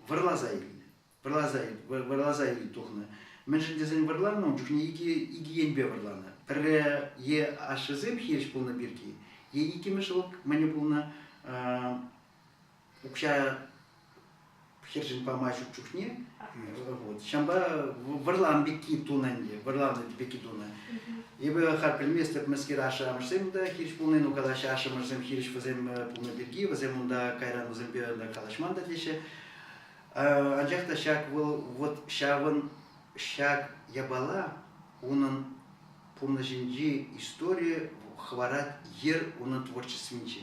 [SPEAKER 3] вӑрласа илнӗ. Вӑрласа, вӑрласа ил тухнӑ. Мӗншӗн тесен вӑрланӑ ун чухне икӗ енпе вӑрланӑ. Пӗрре е ашшӗсем хирӗҫ пулнӑ пирки, е иккӗмӗш вӑл мӗне пулнӑ укҫа хӗршӗн пама ҫук чухне вот, ҫавӑнпа вӑрлан пекки тунӑ ӗнтӗ, вӑрланӑ пекки тунӑ. Эпӗ халь пӗлместӗп, мӗскер ашшӗ-амӑшсем та хирӗҫ пулни, ну калаҫҫӗ ашшӗ-амӑшсем хирӗҫ вӗсем пулнӑ пирки, вӗсем унта кайран вӗсемпе калаҫман та теҫҫӗ. Анчах та ҫак вӑл вот ҫавӑн ҫак япала унӑн пурнӑҫӗнчи истори хӑварать йӗр унӑн творчествинче.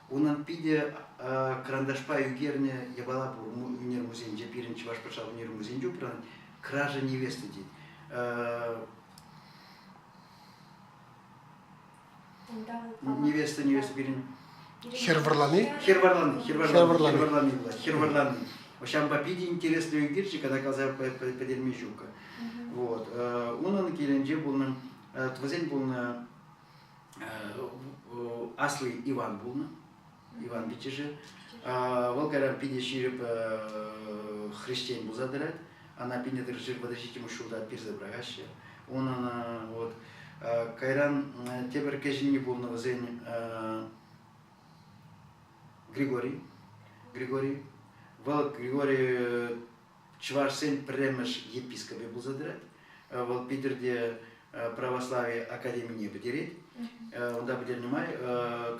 [SPEAKER 3] Унӑн питӗ кӑранташпа ӳкернӗ япала пур ӳнер музейӗнче, пирӗн Чӑваш патшалӑх ӳнер музейӗнче упранать. «Кража невесты» тет. Невеста, невеста пирӗн.
[SPEAKER 4] Хӗр вӑрлани?
[SPEAKER 3] Хӗр вӑрлани, хӗр вӑрлани, хӗр вӑрлани пулать, хӗр вӑрлани. Ҫавӑнпа питӗ интереслӗ ӳкерчӗк, когда каласа пӗтерме ҫук. Вот. Унӑн килӗнче пулнӑ, вӗсен пулнӑ асли Иван пулнӑ, Иван пиччӗшӗ. Вӑл кайран питӗ ҫирӗп хресчен пулса тӑрать. Ӑна пинӗ тырҫи 37 ҫулта персе пӑрахаҫҫӗ. Унӑн вот кайран тепӗр кӗҫӗнни пулнӑ вӗсен Григорий. Григорий. Вӑл Григорий чӑвашсен пӗрремӗш епископӗ пулса тӑрать. Вӑл Питӗрте православи академине пӗтерет. Унта пӗтернӗ май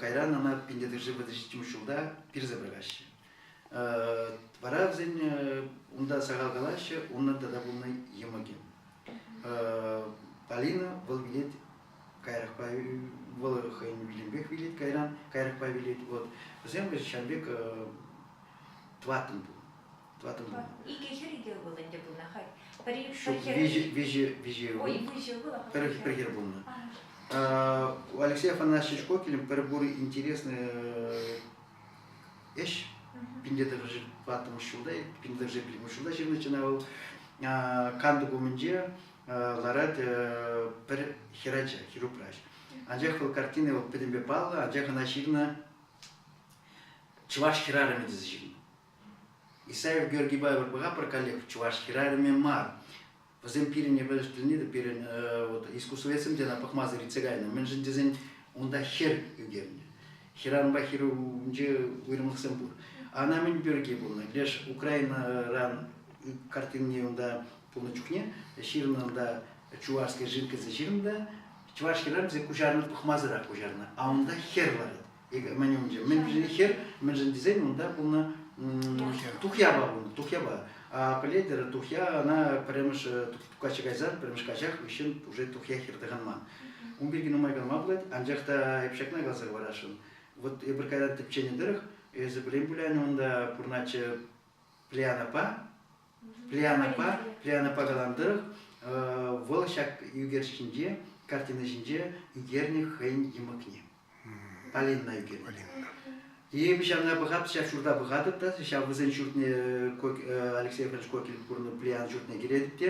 [SPEAKER 3] кайран ӑна 1937 ҫулта персе пӑрахаҫҫӗ. Вара вӗсен унта сахал калаҫҫӗ, унӑн тата пулнӑ йӑмӑкӗ. Полина вӑл вилет каярахпа, вӑл хӑйӗн вилӗмпех вилет кайран, каярахпа вилет. Вот. Вӗсем ҫавӑн пек тӑваттӑн пулнӑ. Тӑваттӑн пулнӑ.
[SPEAKER 2] Икӗ хӗр, икӗ ывӑл ӗнтӗ пулнӑ халь. Пӗри
[SPEAKER 3] Ҫук,
[SPEAKER 2] пӗр хӗр.
[SPEAKER 3] виҫӗ ывӑл.
[SPEAKER 2] Ой, виҫӗ ывӑл,
[SPEAKER 3] Пӗр, пӗр хӗр пулнӑ. У Алексея Афанасьевича Кокелем пӗр пур интересный ӗҫ 1904 ҫулта, 1905 ҫулта ҫырнӑччӗ ӑна вӑл. Кантӑк умӗнче ларать пӗр хӗрача, хӗрупраҫ. Анчах вӑл картина вӑл пӗтӗмпе паллӑ, анчах ӑна ҫырнӑ чӑваш хӗрарӑмӗ тесе ҫырнӑ. Исаев Георгий Баевӑр пӑхатпӑр каллех чӑваш хӗрарӑмӗ мар. Вӗсем пирӗн пӗлни те пирӗн вот искусствоведсем те ӑна пӑхмасӑр иртсе кайнӑ. Мӗншӗн тесен унта хӗр ӳкернӗ. Хӗрарӑмпа хӗр умӗнче уйрӑмлӑхсем пур. Ана мӗн пирки пулнӑ? Леш Украинӑран картинине унта пулнӑ чухне ҫырнӑ унта Чувашская жинка тесе ҫырнӑ та чӑваш хӗрарӑмсем куҫарнӑ пӑхмасӑрах куҫарнӑ. А унта хӗр ларать. Мӗн умӗнче? Мӗншӗн хӗр? Мӗншӗн тесен унта пулнӑ тухьяпа пулнӑ, тухьяпа. А пӗлетӗр, тухья ӑна пӗрремӗш качча кайсан, пӗрремӗш каҫах хыҫҫӑн уже тухья хӗр тӑхӑнман. Ун пирки нумай калама пулать, анчах та эп ҫакна каласа хӑварасшӑн. Вот эпир кайран тӗпченӗ тӑрӑх, эсӗ пӗлен пуль унта пурӑнатчӗ Плеянапа, Плеянапа, Плеянапа каланӑ тӑрӑх, вӑл ҫак ӳкерчӗк ҫинче, картина ҫинче ӳкернӗ хӑйӗн йӑмӑкне. Полинӑна ӳкернӗ.
[SPEAKER 4] Полина.
[SPEAKER 3] Эпӗ ҫавна пӑхатӑп, ҫав ҫурта пӑхатӑп та, ҫав вӗсен ҫуртне Алексей Иванович Кокель пурӑннӑ Плеян ҫуртне кӗретӗп те,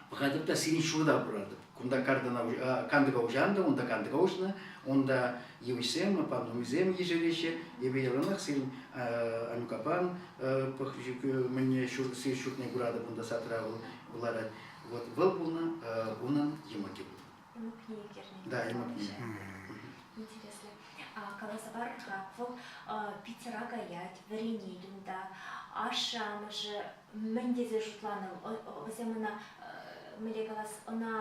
[SPEAKER 3] пӑхатӑп та сирӗн ҫурта куратӑп. Кунта картана, кантӑка уҫан та, унта кантӑка уҫнӑ, унта йывӑҫсем, панулмисем ешереҫҫӗ. Эпӗ яланах сирӗн Анюкапан мӗнне сирӗн ҫуртне куратӑп, унта садра вӑл ларать. Вот вӑл пулнӑ, унӑн йӑмӑкӗ пулнӑ.
[SPEAKER 2] Йӑмӑкне ӳкернӗ.
[SPEAKER 3] Да, йӑмӑкне.
[SPEAKER 2] Интереслӗ. Каласа пар-ха, вӑл Питера каять, вӗренет унта. Ашшӗ-амӑшӗ мӗн тесе шутланӑ? Вӗсем ӑна, мӗнле калас, ӑна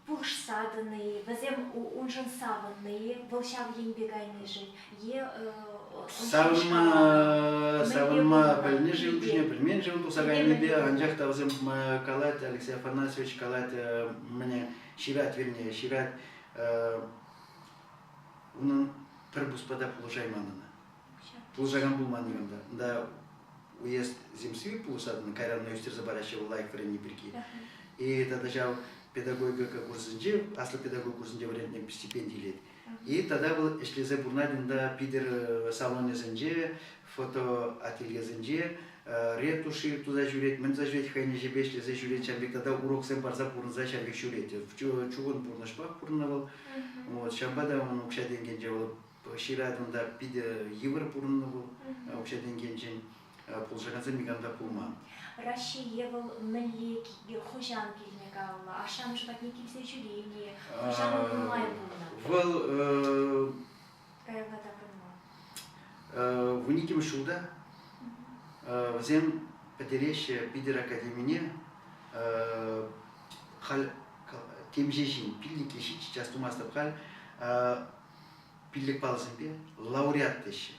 [SPEAKER 2] Пулӑшса тӑнӑ-и, вӗсем уншӑн савӑннӑ-и, вӑл ҫав енпе кайнишӗн е
[SPEAKER 3] Савӑнма, савӑнма пӗлнӗ-ши, укҫине пӗлмен-ши вӑл тухса кайнипе, анчах та вӗсем калать, Алексей Афанасьевич калать, мӗне ҫырать, вернее, ҫырать, унӑн пӗр пуспа та пулӑшайман ӑна. Пулӑшакан пулман никам та. Унта уезд земстви пулӑшса тӑнӑ, кайран ӑна ӳстерсе параҫҫӗ вӑл лайӑх вӗренни пирки. И тата ҫав педагогика курсӗнче, аслӑ педагог курсӗнче вӗрентнӗ стипенди илет. И тата вӑл ӗҫлесе пурӑнать унта Питӗр салонӗсенче, фотоательесенче, ретуши туса ҫӳрет, мӗн туса ҫӳрет, хӑйӗн ӗҫӗпе ӗҫлесе ҫӳрет ҫав пек тата уроксем парса пурӑнса ҫав пек ҫӳрет. Чухӑн пурнӑҫпах пурӑннӑ вӑл. Вот, ҫавӑнпа та ун укҫа-тенкӗнче вӑл ҫырать унта питӗ йывӑр пурӑннӑ вӑл укҫа-тенкӗнчен пулӑшакансем никам та пулман.
[SPEAKER 2] Раҫҫее вӑл мӗнле хӑҫан килнӗ калла? Ашшӗ-амӑшӗ патне килсе ҫӳренӗ, хӑҫан вӑл нумай пулнӑ?
[SPEAKER 3] Вӑл
[SPEAKER 2] каялла таврӑнма.
[SPEAKER 3] 12-мӗш ҫулта вӗсем пӗтереҫҫӗ Питӗр академине халь темиҫе ҫын, пиллӗк е ҫиччӗ час тумастӑп халь, пиллӗк паллӑсемпе лауреат теҫҫӗ.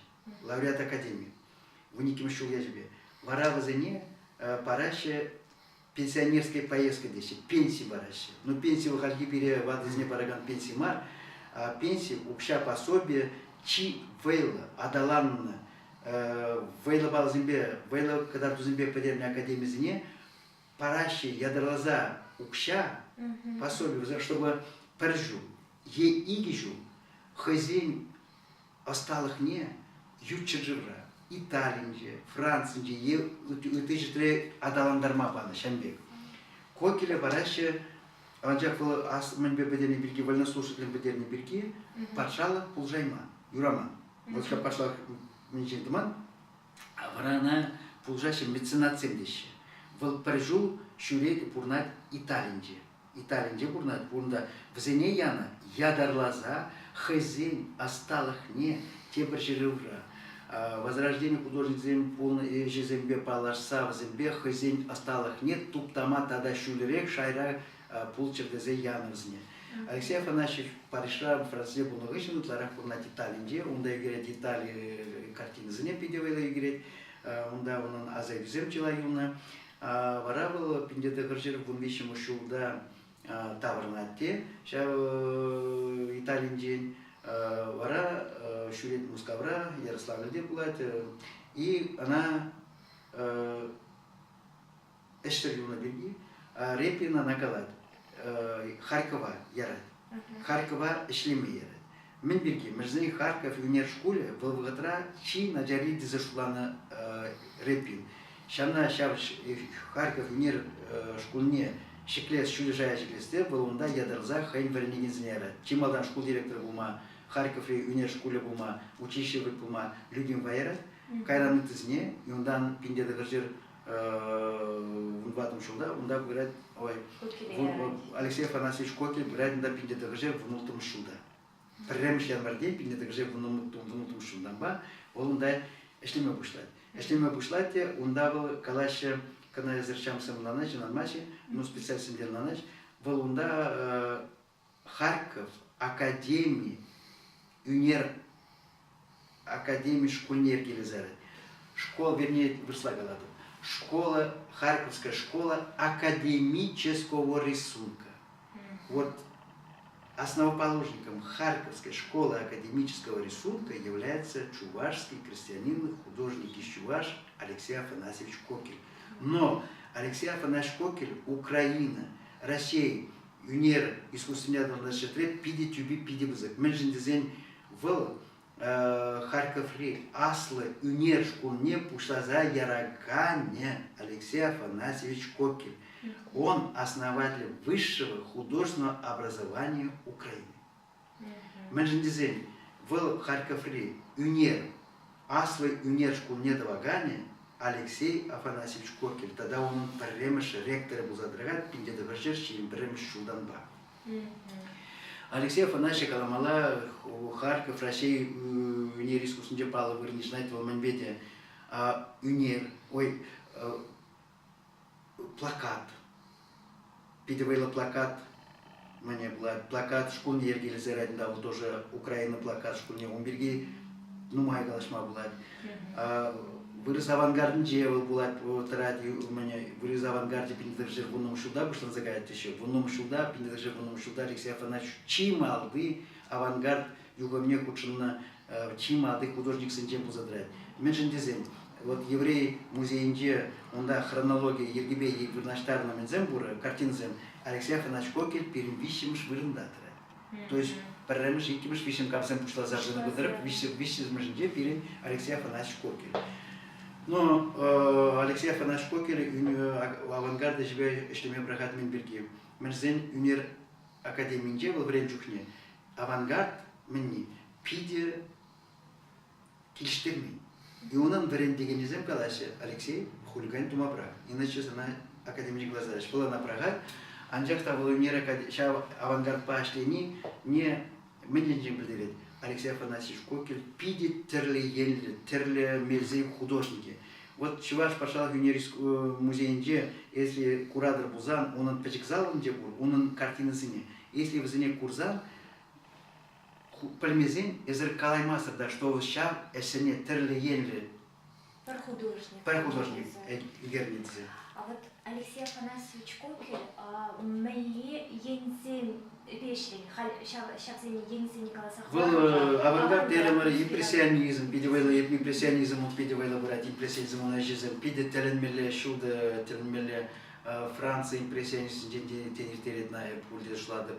[SPEAKER 3] Лауреат академи. 12-мӗш ҫул ячӗпе. Вара вӗсене параҫҫӗ пенсионерская поездка теҫҫӗ, пенси параҫҫӗ. Ну, пенси вӑл хальхи пире ватӑсене паракан пенси мар, а пенси, укҫа пособие чи вӑйлӑ аталаннӑ, вӑйлӑ паллӑсемпе, вӑйлӑ кӑтартусемпе пӗтернӗ академисене параҫҫӗ ятарласа укҫа, пособие, чтобы пӗр ҫул е икӗ ҫул хӑйсен ӑсталӑхне ют ҫӗршывра, Италинче, Францинче е ытти ҫӗртре аталантарма панӑ ҫам пек. Кокеле параҫҫӗ, анчах вӑл мӗнпе пӗтернӗ пирки, вольнослушатель пӗтернӗ пирки патшалӑх пулӑшайман, юраман. Вӑл ҫав патшалӑх мӗншӗн тӑман, вара ӑна пулӑшаҫҫӗ меценатсем теҫҫӗ. Вӑл пӗр ҫул ҫӳрет, пурӑнать Италинче. Италинче пурӑнать, унта вӗсене янӑ ятарласа хӑйсен ӑсталӑхне тепӗр ҫӗршывра Возрождение художниксем пулнӑ ӗҫӗсемпе паллашса вӗсемпе хӑйсен ӑсталӑхне туптама тата ҫӳллӗрех шайра пулччӑр тесе янӑ вӗсене. Алексей Афанасьевич Парижра, Францире пулнӑ хыҫҫӑн ытларах пурӑнать Италинче. Унта ӳкерет Итали картинисене питӗ вӑйлӑ ӳкерет. Унта унӑн аса илӳсем чылай юлнӑ. Вара вӑл 1913 ҫулта таврӑнать те ҫав Италинчен. Вара ҫӳрет Мускавра, Ярославльте пулать. И ӑна ӗҫсӗр юлнӑ пирки Репин ӑна калать, Харькова ярать. Харькова ӗҫлеме ярать. Мӗн пирки? Мӗншӗн Харьков ӳнер шкулӗ вӑл вӑхӑтра чи начарри тесе шутланӑ Репин. Ҫавна ҫав Харьков ӳнер шкулне ҫӗклес, ҫӳллӗ шая ҫӗклес те вӑл унта ятарласа хӑйӗн вӗренекенсене ярать. Чи малтан шкул директорӗ пулма, Харьковри ӳнер шкулӗ пулма, училище пулма Любимова ярать. Кайран ыттисене унтан 1900 вунтӑваттӑмӗш ҫулта унта пырать, ой, Алексей Афанасьевич Кокель пырать унта 1916 ҫулта. Пӗрремӗш январьте 1916 ҫултанпа вӑл унта ӗҫлеме пуҫлать. Ӗҫлеме пуҫлать те унта вӑл калаҫҫӗ, кӑна эсир ҫамрӑксем ӑнланаҫҫӗ, ӑнланмаҫҫӗ, ну специалистсем те ӑнланаҫҫӗ. Вӑл унта Харьков академи ӳнер академи шкулне йӗркелесе Школа, вернее, вырӑсла калатӑп. Школа, Харьковская школа академического рисунка. Вот основоположником Харьковской школы академического рисунка является чувашский крестьянин, художник из Чуваш Алексей Афанасьевич Кокель. Но Алексей Афанасьевич Кокель Украина, Россия ӳнер искусствине аталантарас ҫӗртре питӗ тӳпи питӗ пысӑк. Мӗншӗн тесен вӑл Харьковри аслӑ ӳнер шкулне пуҫласа яраканӗ Алексей Афанасьевич Кокель. Он основатель высшего художественного образования Украины. Мӗншӗн тесен вӑл Харьковри ӳнер аслӑ ӳнер шкулне тӑваканӗ Алексей Афанасьевич Кокель тата унӑн пӗрремӗш ректорӗ пулса тӑракан 1921 ҫултанпа. Алексей Афанасьевич каламалла Харьков Раҫҫей ӳнер искусствинче паллӑ вырӑн йышӑнать вӑл мӗнпе те ӳнер, ой, плакат, питӗ вӑйлӑ плакат. Мӗне пулать, плакат шкулне йӗркелесе ярать унта, вӑл тоже Украина плакат шкулне, ун пирки нумай калаҫма пулать. Вырӑс авангардӗнче вӑл пулать, тӑрать, мӗне, вырӑс авангарчӗ 1910 ҫулта пуҫланса каять теҫҫӗ. Вуннӑмӗш ҫулта, 1910 ҫулта Алексей Афанасьевич чи малти авангард юхӑмне хутшӑннӑ чи малти художниксенчен пулса тӑрать. Мӗншӗн тесен, вот еврей музейӗнче унта хронологи йӗркипе вырнаҫтарнӑ мӗнсем пур, картинӑсем, Алексей Афанасьевич Кокель пирӗн виҫҫӗмӗш вырӑнта тӑрать. То есть пӗрремӗш, иккӗмӗш, виҫҫӗм камсем пуҫласа пынӑ тӑрӑх виҫҫӗмӗшӗнче пирӗн Алексей Афанасьевич Кокель. Но Алексей Афанасьевич Кокель авангард ӗҫӗпе ӗҫлеме пӑрахать мӗн пирки. Мӗншӗн ӳнер академийӗнче вӑл вӗрен чухне авангард мӗнни питӗ килӗштермен. И унӑн вӗрентекенӗсем калаҫҫӗ, Алексей, хулиган тума пӑрах, иначе сана академире кӑларса ярӗҫ. Вӑл ӑна пӑрахать, анчах та вӑл ӳнер ҫав авангардпа ӗҫлени не мӗн енчен пӗлтерет? Алексей Афанасьевич Кокель питӗ тӗрлӗ енлӗ, тӗрлӗ мелсен художникӗ. Вот Чӑваш патшалӑх ӳнер музейӗнче, если куратӑр пулсан, унӑн пӗчӗк залӗнче пур, унӑн картинӑсене. Если вӗсене курсан, пӗлмесен эсир калаймастӑр та, что ҫав ӗҫсене тӗрлӗ енлӗ
[SPEAKER 2] Пӗр художник.
[SPEAKER 3] Пӗр художник ӳкернӗ тесе.
[SPEAKER 2] А вот Алексей Афанасьевич Кокель мӗнле енсем ӗҫлен? Халь ҫавсене енсене каласа
[SPEAKER 3] Вӑл авангард терӗмӗр, импрессионизм питӗ вӑйлӑ, импрессионизм питӗ вӑйлӑ пырать, импрессионизм ӗҫӗсем питӗ тӗлӗнмелле, ҫутӑ тӗлӗнмелле. Франци импрессионистсенчен тен ирттерет на пуль тесе шутлатӑп.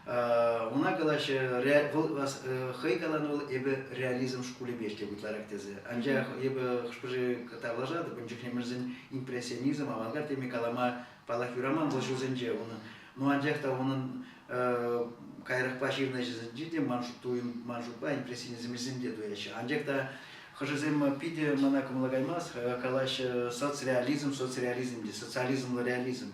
[SPEAKER 3] Уна калаҫҫӗ, вӑл хӑй каланӑ вӑл эпӗ реализм шкулӗпе ӗҫлеп ытларах тесе. Анчах эпӗ хӑш-пӗр тавлашатӑп, ун чухне мӗншӗн импрессионизм, авангард теме калама паллах юраман вӑл ҫулсенче унӑн. Ну анчах та унӑн каярахпа ҫырнӑ ӗҫӗсенче те ман туйӑм, ман шутпа импрессионизмӗсем те туяҫҫӗ. Анчах та хӑшӗсем питӗ мана кӑмӑла каймасть, калаҫҫӗ соцреализм, соцреализм те, социализмлӑ реализм.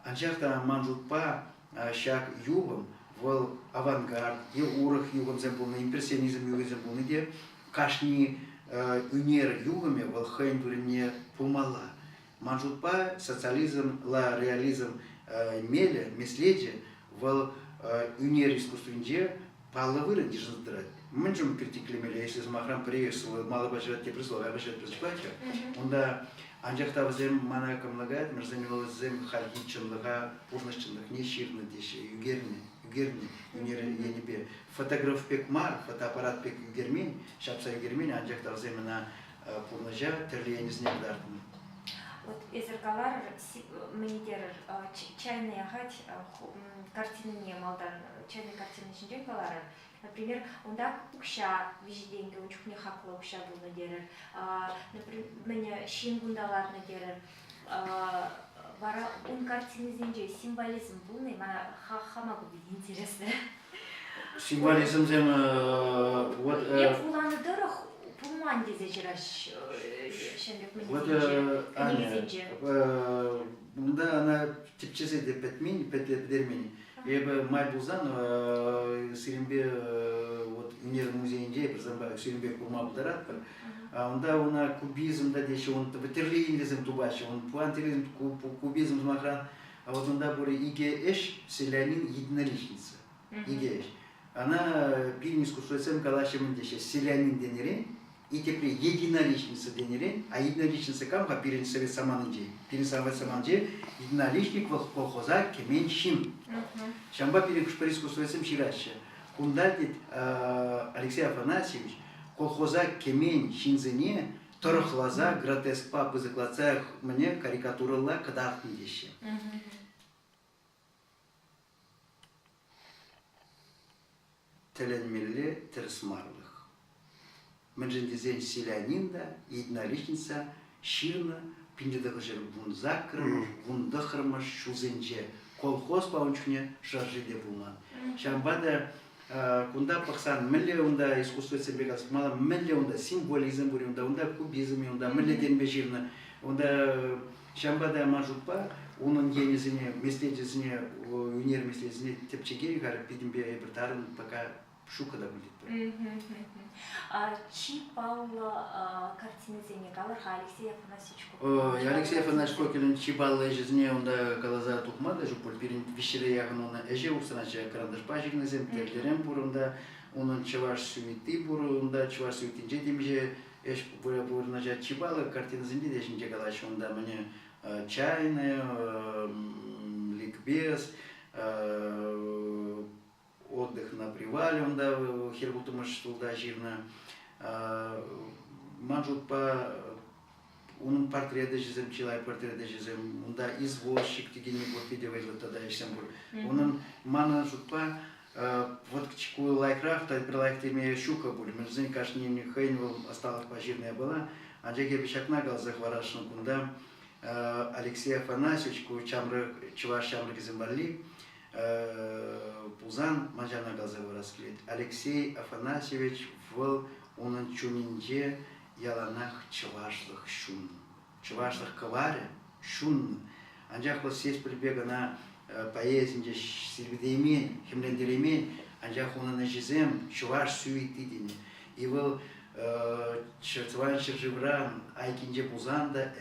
[SPEAKER 3] Анчах та ман шутпа ҫак юхӑм вӑл авангард е урӑх юхӑмсем пулнӑ, импрессионизм юхӑмӗсем пулни те кашни ӳнер юхӑмӗ вӑл хӑйӗн вырӑнне пулмалла. Ман шутпа социализмла реализм мелӗ, меслечӗ вӑл ӳнер искусствинче паллӑ вырӑн йышӑнса тӑрать. Мӗншӗн критиклемелле, если сӑмахран пӗри мало паҫӑрать, тепри слова паҫӑрать, пысӑклать-ха. Унта анчах та вӗсем мана кӑмӑллакать, мӗншӗн вӗсем хальхи чӑнлӑха, пурнӑҫ чӑнлӑхне ҫырнӑ теҫҫӗ, ӳкернӗ, ӳкернӗ ӳнер енӗпе. Фотограф пек мар, фотоаппарат пек ӳкермен, ҫапса ӳкермен, анчах та вӗсем ӑна пурнӑҫа тӗрлӗ енӗсене кӑтартнӑ.
[SPEAKER 2] Вот эсир каларӑр, мӗне терӗр, чайный ахать картинине малтан, чайный картина ҫинчен каларӑр. Например, унта укҫа виҫи тенкӗ ун чухне хаклӑ укҫа пулнӑ терӗр. Например, мӗне ҫын кунта ларнӑ терӗр. Вара ун картинисенче символизм пулнӑ мана хама ку питӗ интереслӗ.
[SPEAKER 3] Символизмсем вот
[SPEAKER 2] Эп вуланӑ тӑрӑх пулман тесе ҫыраҫ ҫӗнлӗх
[SPEAKER 3] Вот Аня, унта ӑна тӗпчесе те пӗтмен, пӗтермен. Эпӗ май пулсан сирӗнпе вот ӳнер музейӗнче эпир санпа сирӗнпе курма пултаратпӑр. Унта уна кубизм та теҫҫӗ, ун тӗрлӗ енлисем тупаҫҫӗ. Ун пуантилизм, кубизм сӑмахран, а вот унта пур икӗ ӗҫ, селянин единоличница. Икӗ ӗҫ. Ӑна пирӗн искусствоведсем калаҫҫӗ мӗн теҫҫӗ, селянин тенӗрен и тепри единоличница тенӗрен, а единоличница кам-ха пирӗн совет саманинче? Пирӗн совет саманинче единоличник вӑл колхоза кӗмен ҫын. Ҫавӑнпа пирӗн хӑш-пӗр искусствоведсем ҫыраҫҫӗ. Кунта, тет Алексей Афанасьевич, колхоза кӗмен ҫынсене тӑрӑхласа, гротескпа пысӑклатса мӗне карикатурӑлла кӑтартнӑ теҫҫӗ. Тӗлӗнмелле тӗрӗсмарлӑх. Мӗншӗн тесен селянин та, единоличница ҫырнӑ 1918-мӗш, 19-мӗш ҫулсенче колхозпа ун чухне шӑрши те пулман. Ҫавӑнпа та кунта пӑхсан мӗнле унта искусствоведсемпе калас мала мӗнле унта символизм пур унта, унта кубизм унта мӗнле тенпе ҫырнӑ, унта Ҫавӑнпа та ман шутпа унӑн енӗсене, меслечӗсене, ӳнер меслечӗсене тӗпчекен халӗ пӗтӗмпе эпир тарӑн пока Ҫук та пуль тетпӗр.
[SPEAKER 2] Чи паллӑ картинӑсене калӑр-ха Алексей Афанасьевич
[SPEAKER 3] Алексей Афанасьевич Кокелӗн чи паллӑ ӗҫӗсене унта каласа тухма та ҫук пуль. Пирӗн виҫҫӗре яхӑн унӑн ӗҫӗ усраҫҫӗ. Кӑранташпа ҫыхнисем, тӗрлӗрен пур унта. Унӑн чӑваш сюити пур унта. Чӑваш сюитинче темиҫе ӗҫ вырнаҫать. Чи паллӑ картинӑсенче те ҫинче калаҫҫӗ унта. Мӗне чайная, ликбез, Отдых на привале унта хӗр улттӑмӗш ҫулта ҫырнӑ. Ман шутпа, унӑн портрет ӗҫӗсем, чылай портрет ӗҫӗсем, унта извозчик текенни пур, питӗ вӑйлӑ тата ӗҫсем пур. Унӑн, манӑн шутпа, вот ку лайӑхрах та пӗр лайӑх теме ҫук-ха пуль. Мӗншӗн кашнин хӑйӗн вӑл ӑсталӑхпа ҫырнӑ япала. Анчах эпӗ ҫакна каласа хӑварасшӑн кунта Алексей Афанасьевич ку ҫамрӑк чӑваш ҫамрӑкӗсем валли пулсан ман ҫавна каласа хӑварас килет. Алексей Афанасьевич вӑл унӑн чунӗнче яланах чӑвашлӑх ҫуннӑ. Чӑвашлӑх кӑварӗ ҫуннӑ. Анчах вӑл Сеспельпе кӑна поэзинче сирпӗтеймен, хӗмлентереймен, анчах унӑн ӗҫӗсем чӑваш сюити тенӗ. И вӑл тӑван ҫӗршывра айккинче пулсан та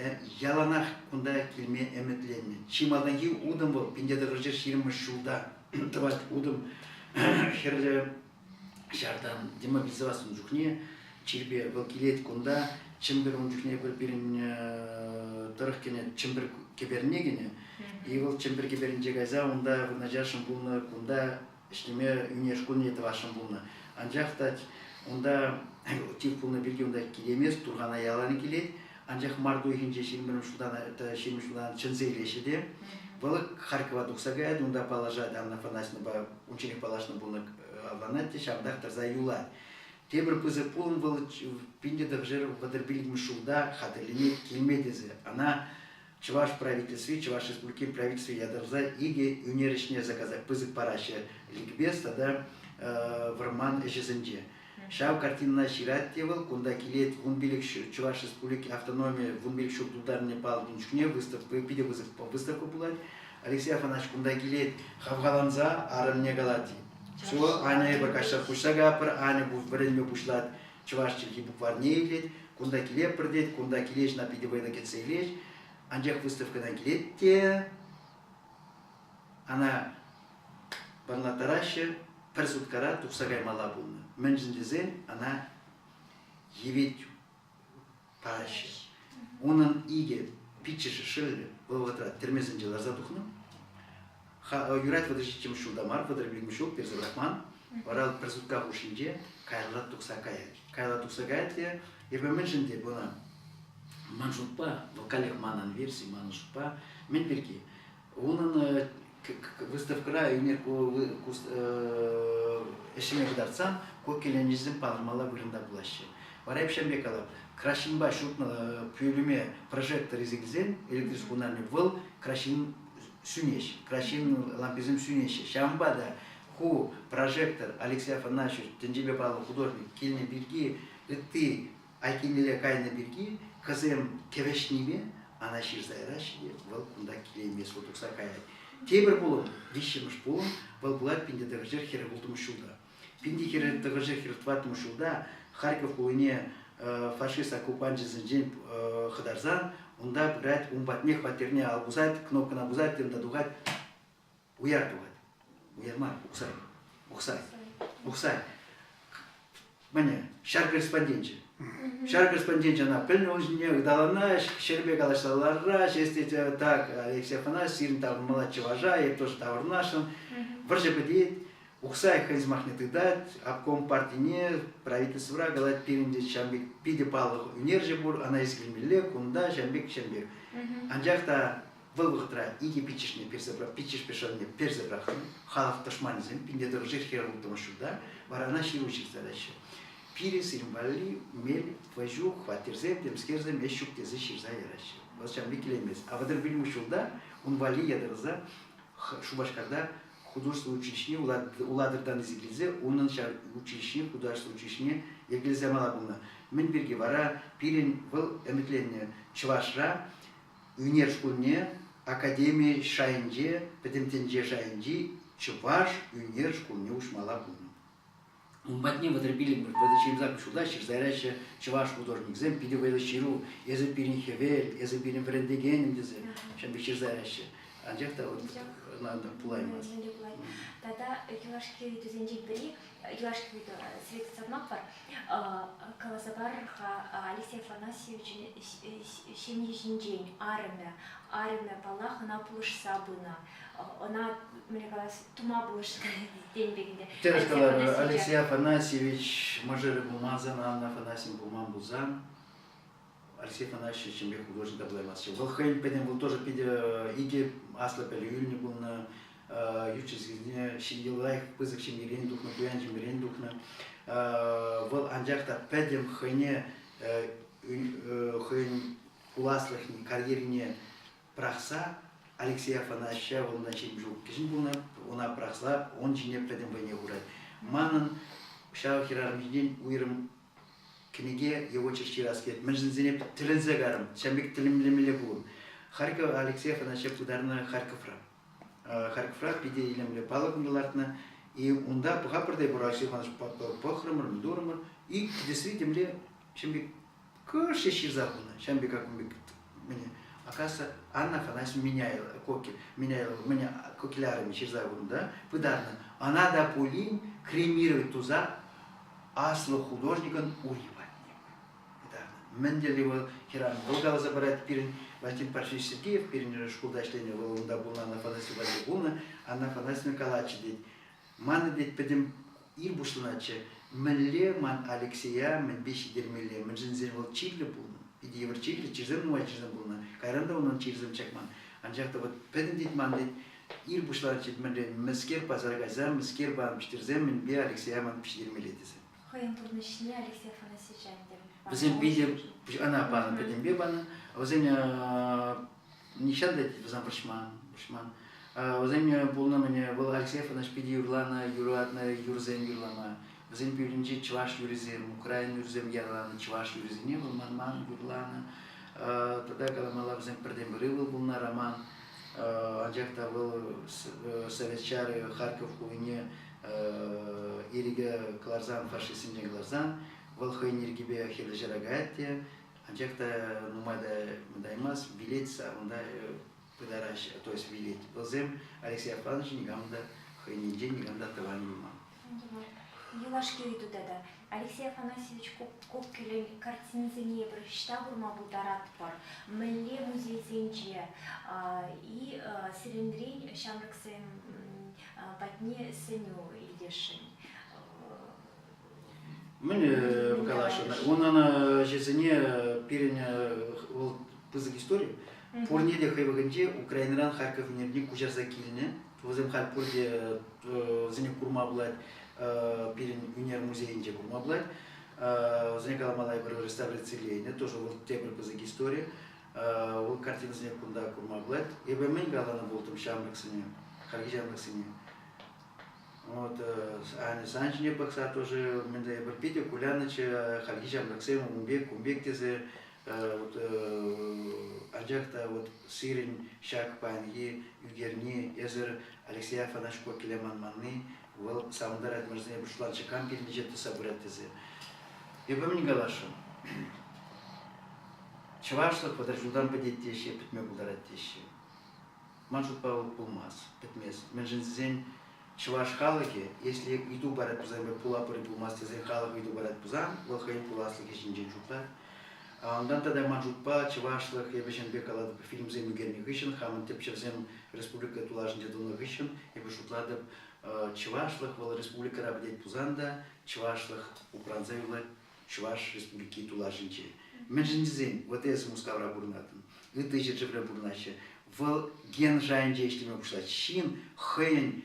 [SPEAKER 3] яланах кунта килме ӗмӗтленнӗ. Чи малтанхи утӑм вӑл 1920 ҫулта тӑвать утӑм Хӗрлӗ Ҫартан демобилизоваться чухне чирпе вӑл килет кунта. Чӗмпӗр ун чухне пӗр пирӗн тӑрӑх кӗнӗ, Чӗмпӗр кӗперне кӗнӗ. И вӑл Чӗмпӗр кӗперӗнче кайса унта вырнаҫасшӑн пулнӑ, кунта ӗҫлеме ӳнер шкулне тӑвасшӑн пулнӑ. Анчах та унта тиф пулнӑ пирки унта килеймест, Турхана ялан килет. Анчах март уйӑхӗнче 21 ҫултан 20 ҫултан чӗнсе илеҫҫӗ те вӑл Харькова тухса каять, унта паллашать Анна Афанасьевнӑпа унчченех паллашнӑ пулнӑ авланать те ҫавӑнтах тӑрса юлать. Тепӗр пысӑк пулӑм вӑл 1935 ҫулта хатӗрленет килме тесе. Ӑна Чӑваш правительстви, Чӑваш Республикин правительстви ятарласа икӗ ӳнер ӗҫне заказать пысӑк параҫҫӗ ликбез тата вӑрман ӗҫӗсенче. Ҫав картинӑна ҫырать те вӑл, кунта килет 15 Чӑваш Республики автономи 15 ҫул тултарнине палӑртнӑ чухне выставка, питӗ пысӑк выставка пулать. Алексей Афанасьевич кунта килет, хавхаланса арӑмне калать. Все, Аня эпӗ каҫса куҫса кайӑпӑр, Аня вӗренме пуҫлать, чӑваш чӗлхи букварьне илет, кунта килеппӗр тет, кунта килеҫ, ӑна питӗ вӑйлӑ кӗтсе илеҫ. Анчах выставкӑна килет те ӑна вӑрлаттараҫҫӗ, пӗр суткара тухса каймалла пулнӑ. Мӗншӗн тесен ӑна евет параҫҫӗ. Унӑн икӗ пиччӗшӗ шӑллӗ вӑл вӑхӑтра тӗрмесенче ларса тухнӑ. Юрать 37 ҫулта мар, 35 ҫул персе пӑрахман. Вара пӗр сутка хушшинче каялла тухса каять. Каялла тухса каять те, эпӗ мӗншӗн те буна ман шутпа, вӑл каллех манӑн верси, манӑн шутпа, мӗн пирки? Унӑн выставкӑра ӳнер ӗҫне кӑтартсан ку киленӗҫсем палӑрмалла вырӑнта пулаҫҫӗ. Вара эп ҫавӑн пек калап, краҫҫынпа ҫутнӑ пӳлӗме прожектор илсе килсен электричество хунарне вӑл краҫҫын сӳнеҫ, краҫҫын ламписем сӳнеҫҫӗ. Ҫавӑнпа та ку прожектор Алексей Афанасьевич тӗнчипе паллӑ художник килнӗ пирки ытти айккинелле кайнӑ пирки кӑсем кӗвӗҫнипе ана ҫырса яраҫҫӗ те вӑл кунта килеймест, вӑл тухса каять. Тепӗр пулӑм, виҫҫӗмӗш пулӑм, вӑл пулать 1946 ҫулта. 1944 ҫулта Харьков хулине фашист оккупанчӗсенчен хӑтарсан унта пырать, ун патне хваттерне ал пусать, кнопкӑна пусать те унта тухать, Уяр тухать. Уяр мар, Ухсай. Ухсай. Ухсай. Мӗне, ҫар корреспонденчӗ. Ҫар корреспонденчӗ ӑна пӗлнӗ ун ҫине ыталана, ҫӗрпе калаҫса ларра, ҫес тет, так, Алексей Афанасьевич, сирӗн таврӑнмалла чӑваша, эп тоже таврӑнасшӑн. Вӑрҫӑ пӗтет, Ухсай хӑйӗн сӑмахне тытать, обком партине, правительствӑра калать, пирӗн те ҫавӑн пек питӗ паллӑ ӳнерҫӗ пур, ӑна илсе килмелле, кунта ҫавӑн пек, ҫавӑн пек. Анчах та Вӑл вӑхӑтра икӗ пиччӗшне персе пиччӗшпе шӑлне персе пӑрахнӑ. Халӑх тӑшманӗсем пинте тӑхӑрҫӗр хӗрӗх ҫулта вара ӑна ҫыру ҫырса яраҫҫӗ. Пире сирӗн валли мел, вӑй ҫук, хваттерсем, темскерсем ӗҫ ҫук тесе ҫырса яраҫҫӗ. Вӑл ҫавӑн пек килеймест. А 35 ҫулта ун валли ятарласа Шупашкарта художество училищине Улатӑртан илсе килсе унӑн ҫав училищине, художество училищине йӗркелесе мала пулнӑ. Мӗн пирки вара пирӗн вӑл ӗмӗтленнӗ Чӑвашра ӳнер шкулне академи шайӗнче, пӗтӗм тӗнче шайӗнчи чӑваш ӳнер шкулне уҫмалла пулнӑ. Ун патне 35-мӗш, 38 ҫулта ҫырса яраҫҫӗ чӑваш художниксем питӗ вӑйлӑ ҫыру. Эсӗ пирӗн хӗвел, эсӗ пирӗн вӗрентекенӗм тесе ҫавӑн пек ҫырса яраҫҫӗ. Анчах та вот ӑна пулаймасть.
[SPEAKER 2] Тата юлашки ыйтусенчен пӗри, юлашки ыйту сире тытса Каласа парӑр-ха Алексей Афанасьевичӑн ҫемйи ҫинчен, арӑмӗ. Арӑмӗ, паллах, ӑна пулӑшса пынӑ. Ӑна, мӗнле калас, тума пулӑшнӑ тен пек ӗнтӗ.
[SPEAKER 3] Тӗрӗс каларӑр, Алексей Афанасьевич мӑшӑрӗ пулмасан, Анна Афанасьевна пулман пулсан, Алексей Афанасьевич чӑннипех художник та пулаймастчӗ. Вӑл хӑйӗн пӗтӗм, вӑл тоже питӗ икӗ аслӑ пӗлӳ илнӗ пулнӑ, ют чӗлхесене ҫемье лайӑх пысӑк ҫемьерен тухнӑ, пуян ҫемьерен тухнӑ. Вӑл анчах та пӗтӗм хӑйне хӑйӗн пуласлӑхне, карьерине пӑрахса Алексей Афанасьевича вӑл унтан 70 ҫул кӗҫӗн пулнӑ, ӑна пӑрахса он ҫине пӗтӗм вӑйне хурать. Манӑн ҫав хӗрарӑм ҫинчен уйрӑм кӗнеке е очерк ҫырас килет. Мӗншӗнсене тӗлӗнсе карӑм, ҫавӑн пек тӗлӗнмелле пулӑм. Харьков Алексей Афанасьевича пытарнӑ Харьковра. Харьковра питӗ илемлӗ палӑк унта лартнӑ. И унта пӑхатпӑр та эпир Алексей Иванович пӑхрӑмӑр, турӑмӑр. И кӗтесри темле ҫын пек кӑшт ҫеҫ ҫырса хунӑ. Ҫавӑн пек как пек мӗне оказывается, Анна Афанасьевна Меняйлова, Кокель, Меняйлова, мӗне Кокель арӑмӗ ҫырса хунӑ та пытарнӑ. Ӑна та пулин кремировать туса аслӑ художникӑн ури патне пытарнӑ. Мӗн тӗлли вӑл хӗрарӑм вӑл каласа парать пирӗн Валентин Парфенович Сергеев пирӗн шкулта ӗҫленӗ, вӑл унта пулнӑ, Анна Афанасьевна патне пулнӑ. Анна Афанасьевна калатчӗ, тет, манӑн, тет, пӗтӗм ир пуҫланатчӗ. Мӗнле ман Алексея мӗнпе ҫитермелле? Мӗншӗн тесен вӑл чирлӗ пулнӑ. Питӗ йывӑр чирлӗ, чирсем нумай чирсем пулнӑ. Кайран та унӑн чирсем чакман. Анчах та вот пӗтӗм тет ман тет, ир пуҫланатчӗ мӗнле мӗскер пасара кайса, мӗскер пан пӗҫтерсе, мӗнпе Алексея ман пӗҫтермелле тесе.
[SPEAKER 2] Хӑйӗн пурнӑҫне Алексей Афанасьевич ӗнтӗ.
[SPEAKER 3] Вӗсем питӗ ӑна панӑ, пӗтӗмпе панӑ. Вӗсен нихҫан та вӗсем вӑрҫман, вӑрҫман. Вӗсем пулнӑ мӗне вӑл Алексей Афанасьевич питӗ юрланӑ, юратнӑ юрӑсем юрлама. Вӗсен пӳлӗнче чӑваш юррисем, украин юррисем янӑранӑ чӑваш юррисене вӑл манман, юрланӑ. Тата каламалла вӗсем пӗртен-пӗр ывӑл пулнӑ Роман. Анчах та вӑл Совет ҫарӗ Харьков хулине ирӗке кӑларсан, фашистсенчен кӑларсан, вӑл хӑйӗн ирӗкӗпе хӗрлӗ ҫара каять те, анчах та нумай та мантаймасть, вилет унта пытараҫҫӗ, то есть вилет. Вӗсем Алексей Афанович никам та хӑйӗннинчен никам та тӑван юлман.
[SPEAKER 2] Юлашки ыйту тата. Алексей Афанасьевич Кокелӗн картинисене эпир ӑҫта курма пултаратпӑр? Мӗнле музейсенче? И сирӗнрен ҫамрӑксем патне сӗнӳ илтесшӗн.
[SPEAKER 3] Мӗн каласшӑн? Унӑн ӗҫӗсене пирӗн вӑл пысӑк истори. Пурне те хӑй вӑхӑтӗнче Украинӑран Харьков ӳнерне куҫарса килнӗ. Вӗсем халь пурте вӗсене курма пулать, пирӗн ӳнер музейӗнче курма пулать. Вӗсене каламалла эпир реставрациленӗ, тоже вӑл тепӗр пысӑк истори. Вӑл картинӑсене кунта курма пулать. Эпӗ мӗн каланӑ пултӑм ҫамрӑксене, хальхи ҫамрӑксене. Вот, Аня сан ҫине пӑхса тоже мӗнле эпир питӗ куляннӑччӗ, хальхи ҫамрӑксем ун пек, кун пек тесе. Вот, анчах та вот сирӗн ҫак паянхи ӳкерни, эсӗр Алексей Афанасьевич Кокеле манманни, вӑл савӑнтарать мӑрсене пуҫланчӗ, кам килнӗче тӑсса пырать тесе. Эпӗ мӗн каласшӑн? Чӑвашлӑх 30 ҫултан пӗтет теҫҫӗ, пӗтме пултарать теҫҫӗ. Ман шутпа вӑл пулмасть, пӗтмест. Мӗншӗн тесен чӑваш халӑхӗ, если ыйту парать пулсан, пула пӗри пулмасть тесе халӑх ыйту парать пулсан, вӑл хӑйӗн пуласлӑхӗ ҫинчен шутлать. Унтан тата ман шутпа чӑвашлӑх эпӗ ҫын пек калатӑп, фильмсем ӳкернӗ хыҫҫӑн, хамӑн тӗпчевсем республика тулашӗнче тунӑ хыҫҫӑн эпӗ шутлатӑп, чӑвашлӑх вӑл республикӑра пӗтет пулсан та чӑвашлӑх упранса юлать Чӑваш Республики тулашӗнче. Мӗншӗн тесен, вот эсӗ Мускавра пурӑнатӑн, ытти ҫӗршывра пурӑнаҫҫӗ, вӑл ген шайӗнче ӗҫлеме пуҫлать. Ҫын хӑйӗн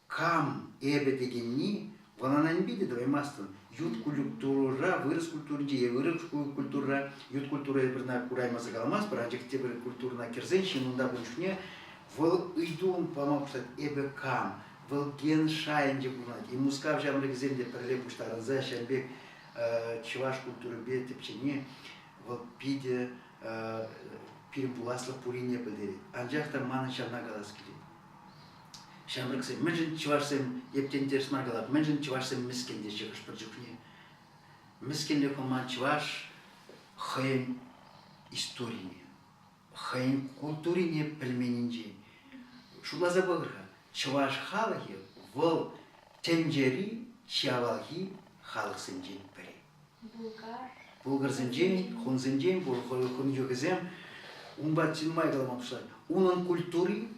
[SPEAKER 3] кам эпӗ текенни вӑл ӑна нимпе те тӑваймастӑн. Ют культурӑра, вырӑс культуринче е ырӑ культурӑра, ют культура эпир ӑна кураймаса каламастпӑр, анчах тепӗр культурӑна кӗрсен ҫын унта пулнӑ чухне вӑл ыйту пама пуҫлать, эпӗ кам? Вӑл ген шайӗнче пурӑнать. И Мускав ҫамрӑкӗсем те пӗрле пуҫтарӑнса ҫавӑн пек чӑваш культурипе тӗпчени вӑл питӗ пирӗн пуласлӑх пуррине пӗлтерет. Анчах та манӑн ҫавна калас килет. Ҫамрӑксем, мӗншӗн чӑвашсем ептен тӗрӗс мар калап, мӗншӗн чӑвашсем мӗскӗн теҫҫӗ хӑш-пӗр чухне? Мӗскӗнлӗх пулман чӑваш хӑйӗн историне, хӑйӗн культурине пӗлменнинчен. Шутласа пӑхӑр-ха, чӑваш халӑхӗ вӑл тӗнчери чи авалхи халӑхсенчен пӗри.
[SPEAKER 2] Булгар.
[SPEAKER 3] Булгарсенчен, хунсенчен, хун йӑхӗсем унпа нумай калама пуҫлать. Унӑн культури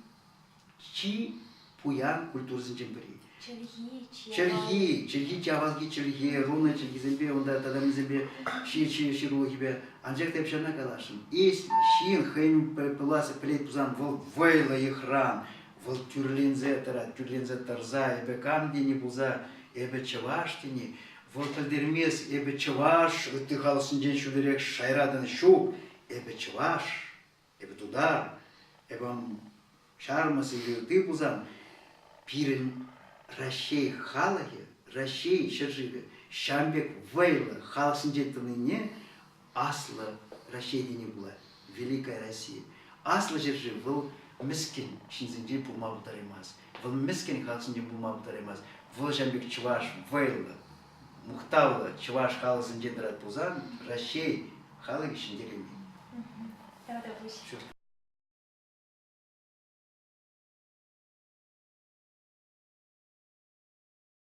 [SPEAKER 3] чи пуян культурӑсенчен пӗри.
[SPEAKER 2] Чӗлхи, чи
[SPEAKER 3] Чӗлхи, чӗлхи чи авалхи чӗлхе, рунӑ чӗлхисемпе унта тата мӗнсемпе ҫырулӑхӗпе. Анчах та эп ҫавна каласшӑн. Если ҫын хӑйӗн пулас пӗлет пулсан, вӑл вӑйлӑ йӑхран, вӑл тӳрленсе тӑрать, тӳрленсе тӑрса, эпӗ кам тени пулса, эпӗ чӑваш тени, вӑл пӗлтермест, эпӗ чӑваш, ытти халӑхсенчен ҫӳлерех шайра тӑнӑ. Ҫук, эпӗ чӑваш, эпӗ тутар, эпӗ ҫармӑс или ытти пулсан, пирӗн Раҫҫей халӑхӗ, Раҫҫей ҫӗршывӗ ҫавӑн пек вӑйлӑ халӑхсенчен тӑнине аслӑ Раҫҫей тени пулать, Великая Россия. Аслӑ ҫӗршыв вӑл мӗскӗн ҫынсенчен пулма пултараймасть. Вӑл мӗскӗн халӑхсенчен пулма пултараймасть. Вӑл ҫавӑн пек чӑваш вӑйлӑ, мухтавлӑ чӑваш халӑхӗнчен тӑрать пулсан Раҫҫей халӑхӗ ҫӗнтереймен.
[SPEAKER 2] Тавтапуҫ.